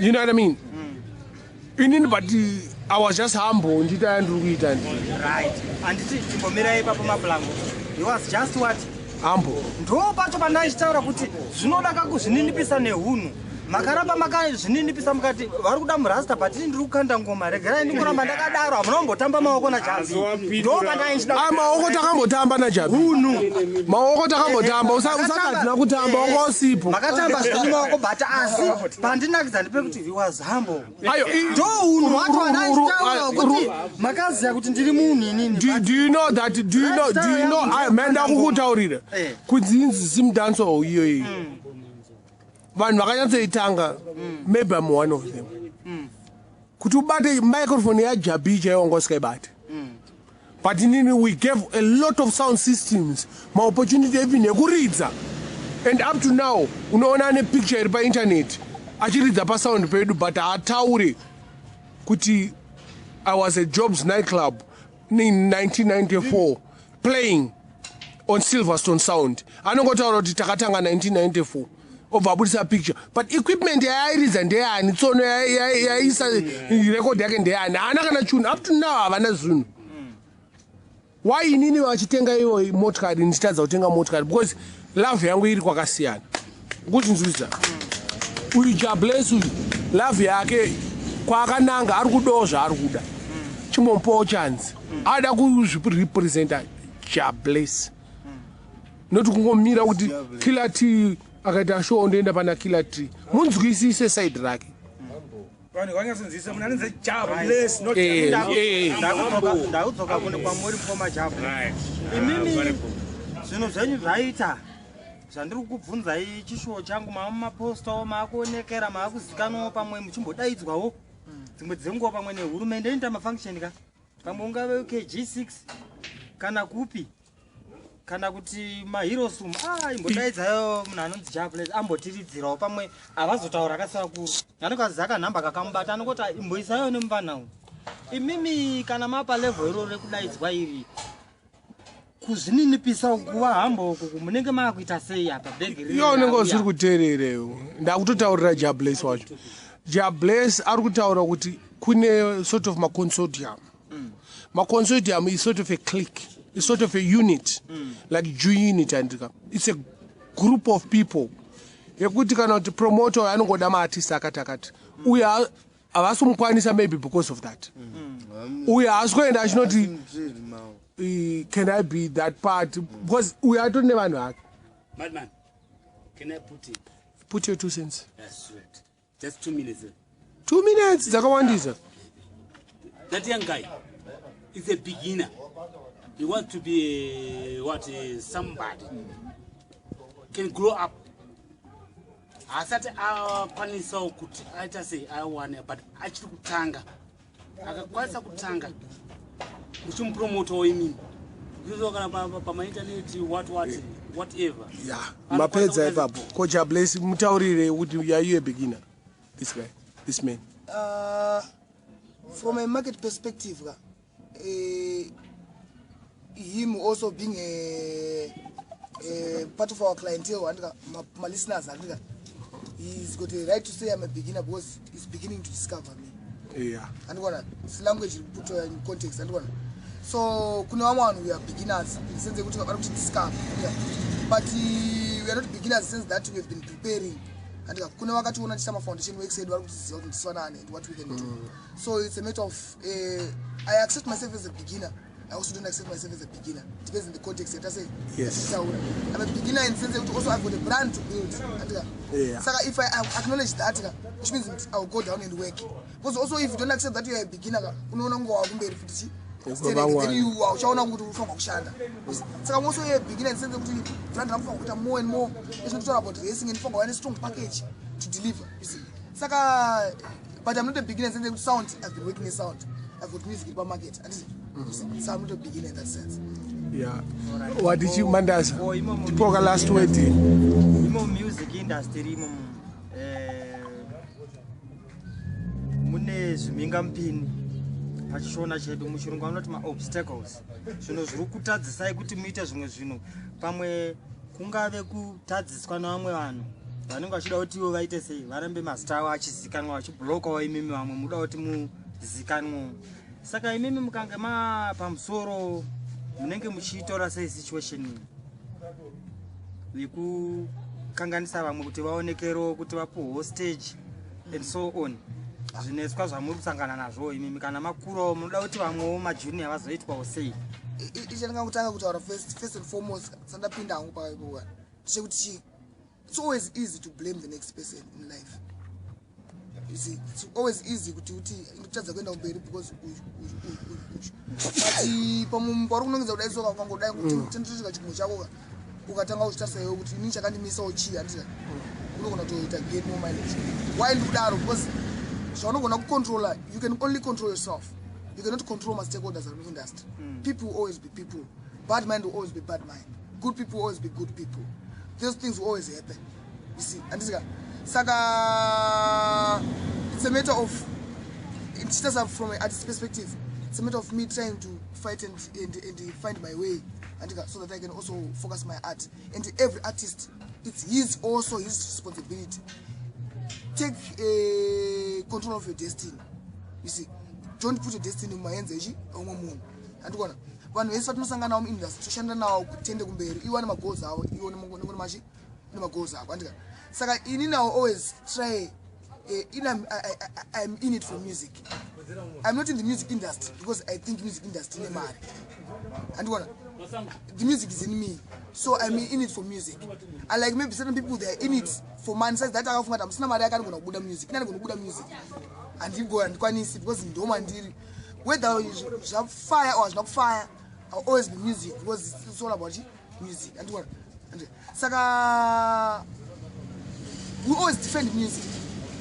Speaker 2: you know what I mean? Inini, but I was just humble, ndita ndiri kuita ndi
Speaker 1: Right, handiti? Chimbomirai ipapo, Mapulango. He was just what?
Speaker 2: Humble.
Speaker 1: Ndo pacho pandaichitaura kuti zvinoda kakuzvininipisa nehunhu. Makaramba makazvininipisa, mukati vari kuda murasta, but ini ndiri kukanda ngoma, regerai ndingoramba ndakadaro. Hamuna kumbotamba maoko naJah B. Ndo pandaichida.
Speaker 2: Ah, maoko takambotamba naJah B. Maoko takambotamba. Usati hatina kutamba, wanga usipo.
Speaker 1: Makatamba zvenyu maoko, but asi pandinakidza ndepekuti he was humble.
Speaker 2: Ayo,
Speaker 1: Ndo unhu hwacho handaichitaura, kuti makaziva kuti ndiri munhu inini.
Speaker 2: Do you know that, do you know, man, ndakukutaurira kunzi inzi Zimdancehall iyoyi, vanhu vakanyatsoitanga, maybe I'm one of them, kuti ubate microphone yaJah B chaiyo wanga usikaibate. But inini, we gave a lot of sound systems maopportunity even ekuridza, and up to now unoona ane picture iri painternet achiridza pasound pedu, but haataure kuti I was at Jobs nightclub in 1994 playing on Silverstone sound. Anongotaura kuti takatanga 1994, obva abudisa picture, but equipment yaairidza ndeyani? Tsono yaisa record yake ndeyani? Haana kana chunhu. Up to now havana zvinhu. Why inini vachitenga ivo motikari, ndichitadza kutenga motikari? Because love yangu iri kwakasiyana. Kuchinzwisa, uyu Jah Bless uyu, love yake kwaakananga, ari kudawo zvaari kuda. Chimbomupawo chance, ada kuzvirepresenta Jah Bless, noti kungomira kuti Killer T akaita show ndoenda pana Killer T. Munzwisise side rake.
Speaker 6: Vanhu vanyatsonzwisa munhu anonzi Jah Bless, not
Speaker 1: Ndakudzoka kuno kwamuri, mukoma Jah. Imimi zvinhu zvenyu zvaita zvandiri kukubvunzai, chishuwo changu, mava mumapostawo, maakuonekera, maakuzikanwawo, pamwe muchimbodaidzwawo dzimwe dzenguva, pamwe nehurumende inoita mafunction ka, pamwe ungave KG6 kana kupi, kana kuti maheroes umu, ah, imbodaidzayo munhu anonzi Jah Bless ambotiridzirawo. Pamwe havazotaura akasevakuru, anenge akanhamba kakamubata, anongoti imboisayo nemufana uyu. Imimi kana mapa level iroro rekudaidzwa iri, kuzvininipisa kuva humble uku, munenge maakuita sei apa bhegi riri
Speaker 2: Iye unenge
Speaker 1: rauya?
Speaker 2: usiri kuteererewo. Ndakutotaurira Jah Bless wacho. Jah Bless ari kutaura kuti kune sort of maconsortium. Maconsortium is sort of a clique, is sort of a unit, like Jew unit, andika it's a group of people yekuti kana kuti promoter uyo anongoda maartist akati akati, uyo havasi kumukwanisa maybe because of that. Uyo haasi kuenda achinoti, "Can I be that part?" Because uyo atori nevanhu vake.
Speaker 4: Madman, can I put it?
Speaker 2: Put your two cents.
Speaker 4: That's right. Just 2 minutes.
Speaker 2: 2 minutes dzakawandisa.
Speaker 4: That young guy is a beginner. He wants to be a, what, a somebody. Can grow up. Haasati akwanisawo kuti aita sei awane, but achiri kutanga. Akakwanisa kutanga muchimupromotawo imini kuizo kana pamaintaneti, what what whatever.
Speaker 2: Ya, mapedza ipapo. Ko Jah Bless, mutaurire kuti are you a beginner, this guy, this man?
Speaker 3: From a market perspective, him also being a part of our clientele and my listeners, and he's got a right to say I'm a beginner because he's beginning to discover me. Andikona this language put in context, andikona. So kune vamwe vanhu, we are beginners in the sense yekuti vari kuti discover, yeah. But we are not beginners in the sense that we have been preparing, andika kune vakationa tichiita mafoundation works edu, vari kutiziva kuti ndisivanani and what we can do. So it's a matter of I accept myself as a beginner. I also don't accept myself as a beginner. Depends on the context yatase. Yatitaura. I'm a beginner in the sense yekuti also I've got a brand to build, andika. Saka if I acknowledge that ka, which means I'll go down and work, because also if you don't accept that you are a beginner ka, unoona kunge wakumberi futi chi. Then you uchaona kuti unofanirwa kushanda. Saka most a beginner in sense yekuti brand rakufanirwa kuita more and more. Ezvinotaura about racing and unofanirwa kuva nestrong package to deliver, you see. Saka but I'm not a beginner in sense yekuti sound, I've been working in sound, I've got music iri pamarket, handiti? So I'm not a beginner in that sense.
Speaker 2: Yeah, wati Mandaza,
Speaker 1: Oh, imo
Speaker 2: tipoka last word.
Speaker 1: Imo music industry imo mune zvimhingamupini pachishona chedu, muchirungu vanoti maobstacles, zvinhu zviri kutadzisai kuti muite zvimwe zvinhu. Pamwe kungave kutadziswa nevamwe vanhu vanenge vachida kuti ivo vaite sei, varambe mazita avo achizikanwa, vachiblokawo imimi vamwe muda kuti muzikanwawo. Saka imimi mukange mapamusoro, munenge muchiitora sei situation iyi yekukanganisa vamwe kuti vaonekerewo, kuti vapuhwewo stage and so on? Zvinetswa zvamuri kusangana nazvo imimi kana makurawo, munoda kuti vamwewo majunior vazoitwawo sei?
Speaker 3: Ichandingangotanga kutaura first and foremost, sandapinda hangu pakaipoka, ndechekuti chi it's always easy to blame the next person in life, you see. It's always easy kuti ndikutadza kuenda kumberi because uyu, uyu, uyu, uyu, uyu. But pamwe pauri kunongedza kudai, soka ukangodai kutendeseka chimwe chako ka, ukatanga kuchitarisa iwe kuti inini chakandimisawo chii, handiti? Unogona kutoita get more mileage. Why ndikudaro? Because zvaunogona kucontrola, you can only control yourself. You cannot control my stakeholders in the industry. People will always be people. Bad mind will always be bad mind. Good people will always be good people. Those things will always happen, you see, handiti? Saka it's a matter of, it's just from an artist perspective, it's a matter of me trying to fight and find my way, and so that I can also focus my art. And every artist, it's his also his responsibility. Take control of your destiny, you see. Don't put your destiny mumahands echi omwe munhu, handikuona? Vanhu vese vatinosangana navo muindustry, toshanda navo kutende kumberi, iwo ane magoals avo, iwo machi nemagoals ako, handika? Saka inini I will always try I'm in it for music. I'm not in the music industry because I think music industry ine mari, handikuona? The music is in me, so I'm in it for music. And like maybe certain people, they're in it for money, such that akafunga kuti hamusina mari yake anogona kubuda music. Ini anogona kubuda music, handigona, handikwanisi, because ndo mandiri. Whether zvafire or hazvina kufire, I'll always be music because it's all about music, handikuona? Saka we always defend music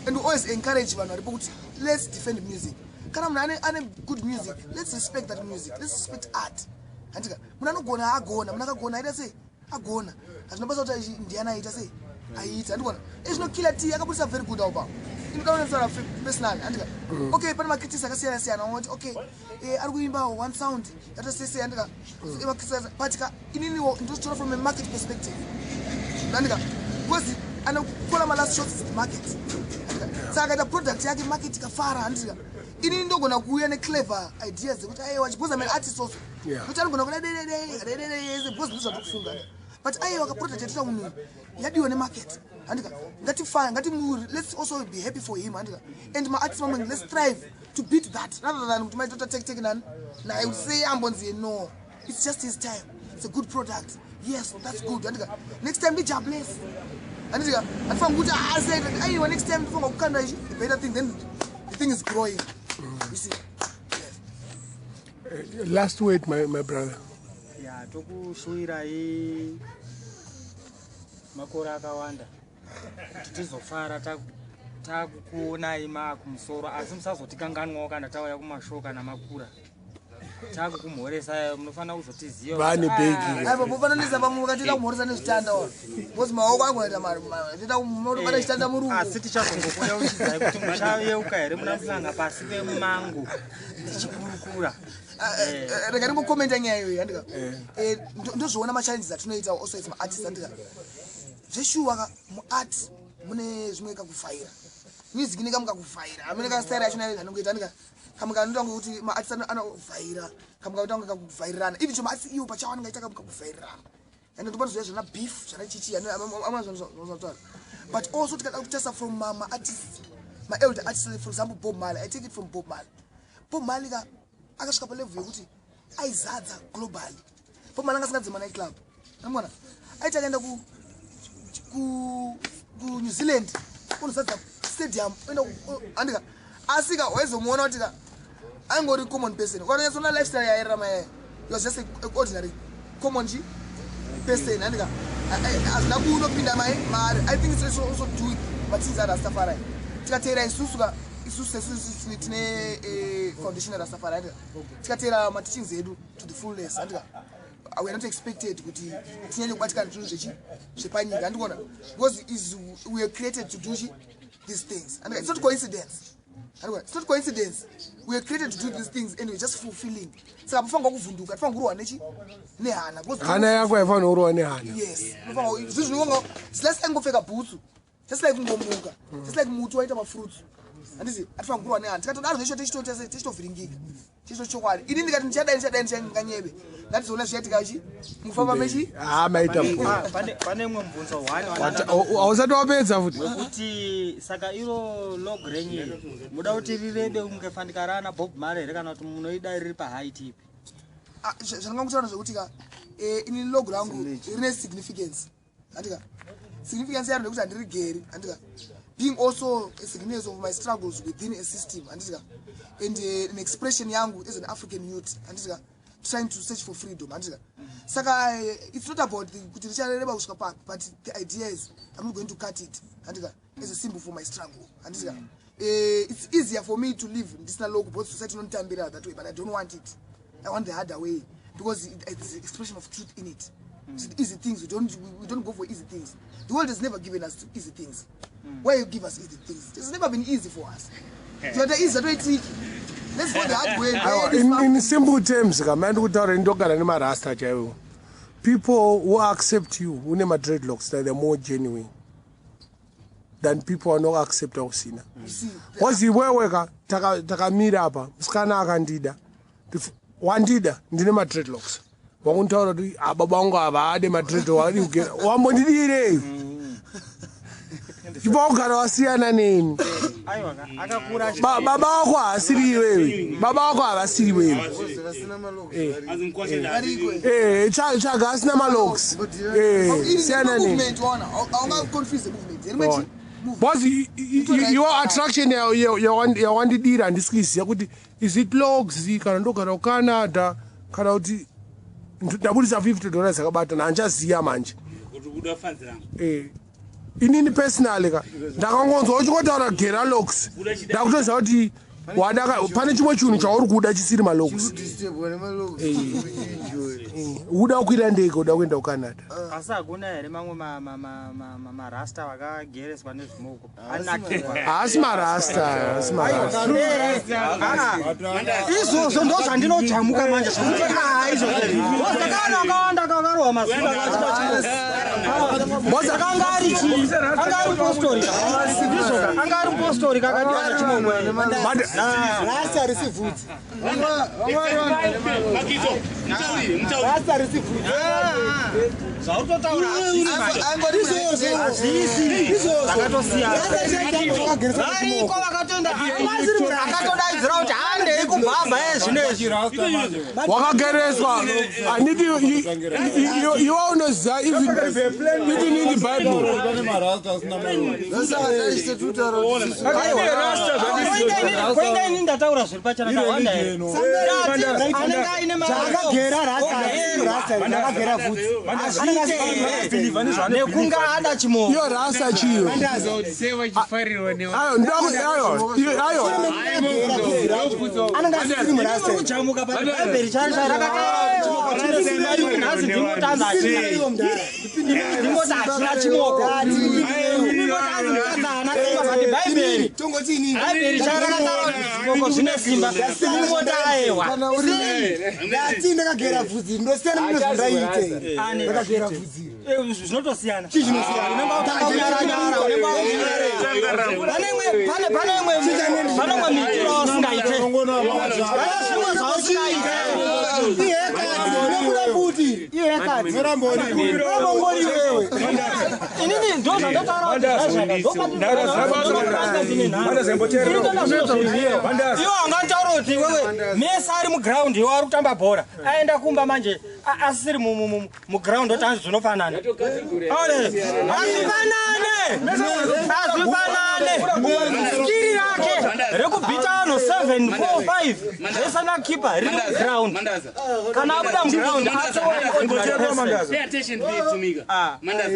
Speaker 3: and we always encourage vanhu varipo kuti let's defend music. Kana munhu ane good music, let's respect that music, let's respect art, handika? Munhu anogona agona, munhu akagona aita sei, agona. Hazvina basa kuti ndiani aita sei, aita, handikuona? Ezvino Killer T akabudisa very good album. Inoda kunotaura personally, handika? Okay, pane macritics akasiyana siyana vanoti okay, ari kuimba one sound yatosese, handika? But ka ininiwo ndozitora from a market perspective, handika? Because anokora malast shots is the market, handika? Saka akaita product yake, market ikafara, handika? Inini ndogona kuuya neclever ideas dzekuti aiwa, because I'm an artist also, kuti anogona kuda dedede because ndozvatokufunga. But aiwa, kaproduct yatita munhu yadiwa nemarket, handika? Ngatifire, ngati let's also be happy for him, handika? And maartist mamwe, let's strive to beat that rather than kuti maitota take take nani naye kuti sei ambonzi. No, it's just his time. It's a good product, yes, that's good, handika? Next time ndiJah Bless, handika? Hatifangi kuti ase aiwa, next time ndifanga kukanda ichi, a better thing. Then the thing is growing, you see.
Speaker 2: Last word, my brother.
Speaker 1: Ya, tokushuwirai makore akawanda kuti tizofara takukuonai maakumusoro, asi musazotikanganwawo kana tauya kumashow kana makura, takukumhoresai, munofanira kuzotiziva.
Speaker 2: Vane bhegi.
Speaker 3: Aiwa, pofananisa vamwe vakatiita kumhoresa nezvitanda wa, because maoko angoita mari toita munotobata chitanda murungu.
Speaker 1: Asi tichazongokuyeuchidzai kuti muchayeuka here muna Muhlanga pasi pemango tichikurukura.
Speaker 3: Rega ndingokomenta nyaya iyoyo, handika? Ndozviona machallenges atinoita also as maartist, handika? Zveshuwa ka, muart mune zvimwe kakuvhaira, music ine kamwe kakuvhaira, amene kastyle yacho anongoita, handika? Kamwe kanoita kuti maartist anovhaira, kamwe kanoita kunge kakuvhairirana. Even chero maartist iwo pachawo anenge aita kamwe kakuvhairirana, and ndopanozoya zvana beef, zvana chichi amazvataura. But also tikada kutarisa from maartists, maelder artists, like for example Bob Marley. I take it from Bob Marley. Bob Marley ka akasvika palevel yekuti aizadza globally. Bob Marley anga asingadze manight club, amona? Aiti akaenda kuNew Zealand unozadza stadium, oenda, andika? Asika waizomuona kuti ka Aingori common person. Ukatonyatsoona lifestyle yairarama yaya, he was just an ordinary common chi person, handika? Hazvina kunopinda mai mari. I think it's also do with matinzi aRastafari. Tikateera isusu ka, isusu sesusu tine foundation yaRastafari, handika? Tikateera mateachings edu to the fullness, handika, we are not expected kuti tinyanye kubatikana zvinhu zvechi zvepanyika, handikuona? Because is we are created to do chi these things, and it's not coincidence, handikuona? It's not coincidence. We are created to do these things and we're just fulfilling. Saka mufanira kuvhunduka, tifanira kurohwa nechi nehana because
Speaker 2: Hana yako haifanira kurohwa nehana.
Speaker 3: Yes, unofanira zvinhu zvinonga just like ngopfeka bhutsu, just like kungomuka, just like muti waita mafruits, handiti? Atifanira kurohwa nehana. Tikatodaro zvesho tichitovhiringika chicho chokwadi. Ini ndikati ndichadai, ndichadai, ndichadai, ndinganyebe. Ngatizoona zvichaitika chi mukufamba mechi.
Speaker 2: Ha, maita mukuru.
Speaker 1: Ah, pane imwe mubvunzo one.
Speaker 2: Hausati wapedza futi.
Speaker 1: Wekuti saka iro log renyu iri muda kuti rirebe kunge fanika rana Bob Marley here, kana kuti munoida riri paheight ipi?
Speaker 3: Ah, zvandingangutaura zvekuti ka ini logo rangu rine significance, handika? Significance yaro ndekuti handirigeri, handika? Being also a significance of my struggles within a system, handitika? And an expression yangu as an African youth, handitika, trying to search for freedom, handitika? Saka it's not about kuti richareba kusvika papi, but the idea is I'm not going to cut it, handika, as a symbol for my struggle, handitika? It's easier for me to live ndisina logo because society inonditambira that way, but I don't want it. I want the harder way because it's the expression of truth in it. So the easy things, we don't go for easy things. The world has never given us easy things. Why you give us easy things? It's never been easy for us. Tinoita easy atoitiki. Let's go the hard way.
Speaker 2: Aiwa, in simple terms ka, ndikutaura ndogara nemarasta chaivo. People who accept you une madreadlocks, they're more genuine than people vanoaccepta usina.
Speaker 3: You see,
Speaker 2: Because iwewe ka, takamira apa, musikana akandida, wandida ndine madreadlocks, wakunditaura kuti, "Ah, baba vangu havade madread, wadi kugera." Wambondidirei? Chibva kugara wasiyana neni.
Speaker 1: Aiwa ka, akakura
Speaker 2: Baba vako haasiri iwewe, baba vako havasiri iwewe.
Speaker 7: Vasina malocks.
Speaker 3: Variko.
Speaker 2: Tsvaga asina malocks. Siyana neni.
Speaker 3: Movement waona, haunga confuse the movement. Rimwe chi movement.
Speaker 2: Because your attraction yawandidira handisi kuiziva kuti is it locks, kana ndogara kuCanada, kana kuti ndabudisa $50 yakabatana, handichaziya manje.
Speaker 4: Kuti kuda fanziranga.
Speaker 2: Inini personally ka, ndakangonzwa uchingotaura gera locks, ndakutoziva kuti wadaka pane chimwe chinhu chauri kuda chisiri malocks.
Speaker 7: Disturbwa nemalocks, uchinjoy.
Speaker 2: Uda kukwira ndege, uda kuenda kuCanada.
Speaker 1: Asi hakuna here mamwe marasta vakagereswa nezvimoko anakirwa?
Speaker 2: Haasi marasta, haasi marasta.
Speaker 1: Izvozvo ndo zvandinojamuka manje, zvokuti izvozvo ndakaona wakawanda kakarohwa mazuva. Anga ari chii? Anga ari postori, ndizvoka? Anga ari postori kakadiwa chimomwe.
Speaker 7: Rasta risi bvudzi.
Speaker 4: Makizo, mutaurire, mutaurire.
Speaker 7: Rasta risi bvudzi.
Speaker 1: Zvautotaura hazvisi, zvakatosiyana. Variko vakatoenda, akatodaidzira kuti handei kubhabha ezvinezvi.
Speaker 2: Wakagereswa handiti? Iwe unoziva, even in the Bible.
Speaker 5: Pane marasta asina malocks.
Speaker 7: Ndosaka tachitotutaura kuti
Speaker 1: Koinga ini ndataura zviri pachena kawanda here? Anenge aine
Speaker 7: Zvakagera rasta, rasta rakagera bvudzi.
Speaker 1: Nekunga ada chimoko.
Speaker 2: Iyo rasta chiyo?
Speaker 6: Sei vachifarirwa ne
Speaker 2: Ayo, ayo, ayo.
Speaker 7: Anenge asiri murasta.
Speaker 1: Kujamuka pabhaibheri chacho rakataura chimoko chine simba. Iwe nhasi ndingotanza hachina, ndingoti hachina chimoko. Ndingotanzi mukadzi haana simba, but bhaibheri
Speaker 7: Tongoti inini.
Speaker 1: Bhaibheri charakataura kuti zvimoko zvine simba, imoti aewa.
Speaker 7: Kana uri ndati ndakagera bvudzi, ndosiyana mune zvandaiite. Ndakagera bvudzi.
Speaker 1: Zvinotosiyana.
Speaker 7: Chii chinosiyana?
Speaker 1: Unenge utanga kunyaranyara, unenge pane imwe miitiro usingaite, pane zvimwe zvausingaite.
Speaker 7: Ihekati unobuda futi. Ihekati. Uramba ungori wewe.
Speaker 1: Inini ndo zvandotaura kuti iwo anganditaura. kuti iwewe mese ari muground, iwe ari kutamba bhora, aenda kumba manje asisiri muground, oti hanzi zvinofanana. Hazvifanane, hazvifanane. Skill rake rekubhita vanhu 7 4 5 zvese nakeeper riri muground.
Speaker 4: Mandaza.
Speaker 1: Kana abuda muground, atova.
Speaker 4: Pay attention to it, Tumika.
Speaker 1: Ah.
Speaker 4: Mandaza.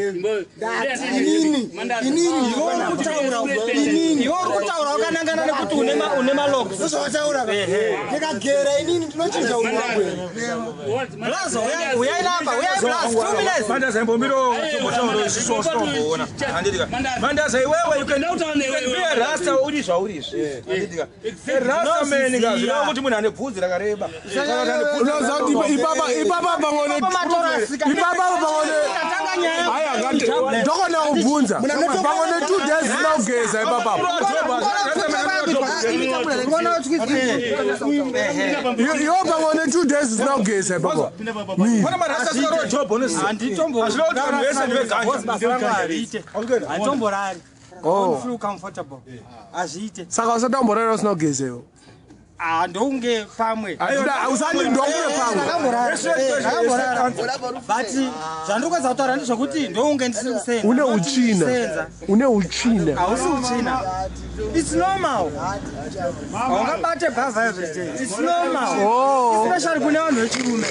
Speaker 4: Pay attention to me. Mandaza.
Speaker 1: Iwe uri kutaura, iwe uri kutaura wakanangana nekuti une malocks.
Speaker 7: Ndozvawataura, ndikagera inini ndinochinja unhu wangu.
Speaker 4: What?
Speaker 1: Blazo, uyai napa, uyai Blaz, 2 minutes.
Speaker 6: Mandaza, imbomiro tombotaura isusu tomboona, handitika? Mandaza, iwewe, you can be a rasta uri zvauri izvi, handitika? A rasta man ka, zvireva kuti munhu ane bvudzi rakareba. Saka kuti ane bvudzi
Speaker 2: Unoziva kuti ipapa pangone, ipapa pangone.
Speaker 1: Tatanga nyaya.
Speaker 2: Haya, ndokona kubvunza, pangone 2 days zina kugeza ipapapo. Iwo pangone 2 days zina kugeza ipapo.
Speaker 6: Pana marasta asikarowa job, unoziva? Hazvireva kuti vanhu vese ndeveganja.
Speaker 1: Basa rangu hariite, handitomborari.
Speaker 2: Oh.
Speaker 1: Don't feel comfortable, hazviite.
Speaker 2: Saka usati wamborara usina kugeza iwo?
Speaker 1: Ah, ndounge pamwe.
Speaker 2: Usati ndokunge pamwe.
Speaker 1: But zvandiri kuedza kutaura ndezvekuti ndounge ndisiri kusenza.
Speaker 2: Une uchina.
Speaker 1: Kusenza.
Speaker 2: Une uchina.
Speaker 1: Hausi uchina, it's normal. Haungabate bhavha everyday, it's normal.
Speaker 2: Oh.
Speaker 1: Especially kune vanhu vechirume,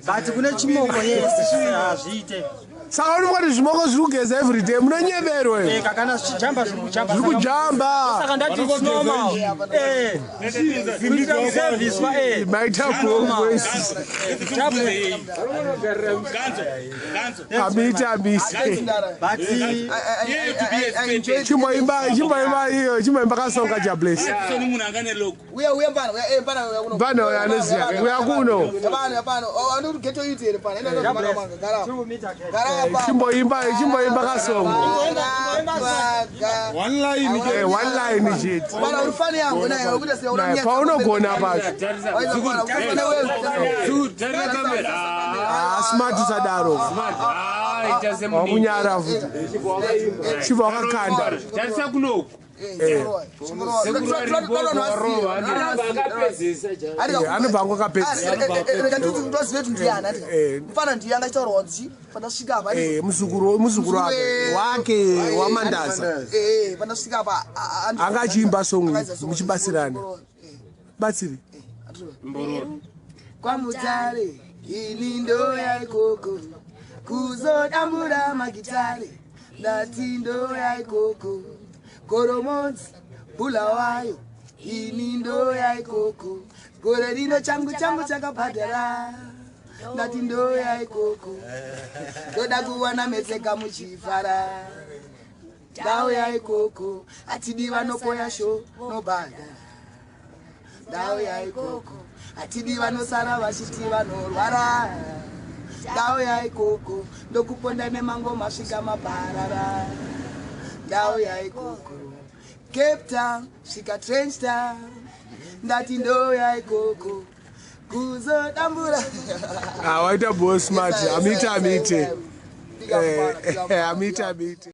Speaker 1: but kune chimoko, yes, hazviite.
Speaker 2: Saka uri kuti zvimoko zviri kugeza everyday, munonyeberwe.
Speaker 1: Eka, kana zvichijamba, zviri kujamba.
Speaker 2: Zviri kujamba.
Speaker 1: Saka ndati it's normal, kuitira kuserviswa.
Speaker 2: Maita boys.
Speaker 4: Ganzo. Ganzo.
Speaker 2: Amite, amite.
Speaker 1: But
Speaker 4: Here to be expected.
Speaker 2: Chimboimba, chimboimba iyo, chimboimba kasonga Jables.
Speaker 4: So ni munhu angane logo.
Speaker 3: Uya, uya mpana, uya, mpana, uya kuno.
Speaker 2: Mpana uya anoziya, uya kuno.
Speaker 3: Yapana, yapana. Oh, andikuti ghetto youth here pana. Enda ndo manga manga. Gara. Gara apa.
Speaker 2: Chimboimba, chimboimba kasongo.
Speaker 5: One line.
Speaker 2: One line chete.
Speaker 3: Bana, uri fani yangu naye ukuita sei?
Speaker 2: Naye, paunogona pacho. Ah, Smart, usadaro. Wakunyara futi, chibva wakakanda.
Speaker 8: Tarisa kunoku.
Speaker 2: Anobva angu akapedzisa.
Speaker 3: Rega ndizive ndiyani. Mfana ndiye angachitaura wanzi pandasvika apa.
Speaker 2: Muzukuru, muzukuru wake waMandaza.
Speaker 3: Pandasvika apa.
Speaker 2: Anga achiimba song muchibatsirana. Batsiri.
Speaker 3: KwaMutare ini ndoya ikoko kuzodambura magitare. Ndati ndoya ikoko Goromonzi, Bulawayo, ini ndoya ikoko. Gore rino changu changu chakabhadhara. Ndati ndoya ikoko, ndoda kuwana metseka muchifara. Ndauya ikoko, hatidi vanopoya sho nobhadhara. Ndauya ikoko, hatidi vanosara vachiti vanorwara. Ndauya ikoko, ndokuponda nemangoma svika maparara. Ndauya ikoko, Cape Town svika Trenchtown. Ndati ndoya ikoko kuzodambura.
Speaker 2: Ah, waita bo Smart. Amite, amite. Amite, amite.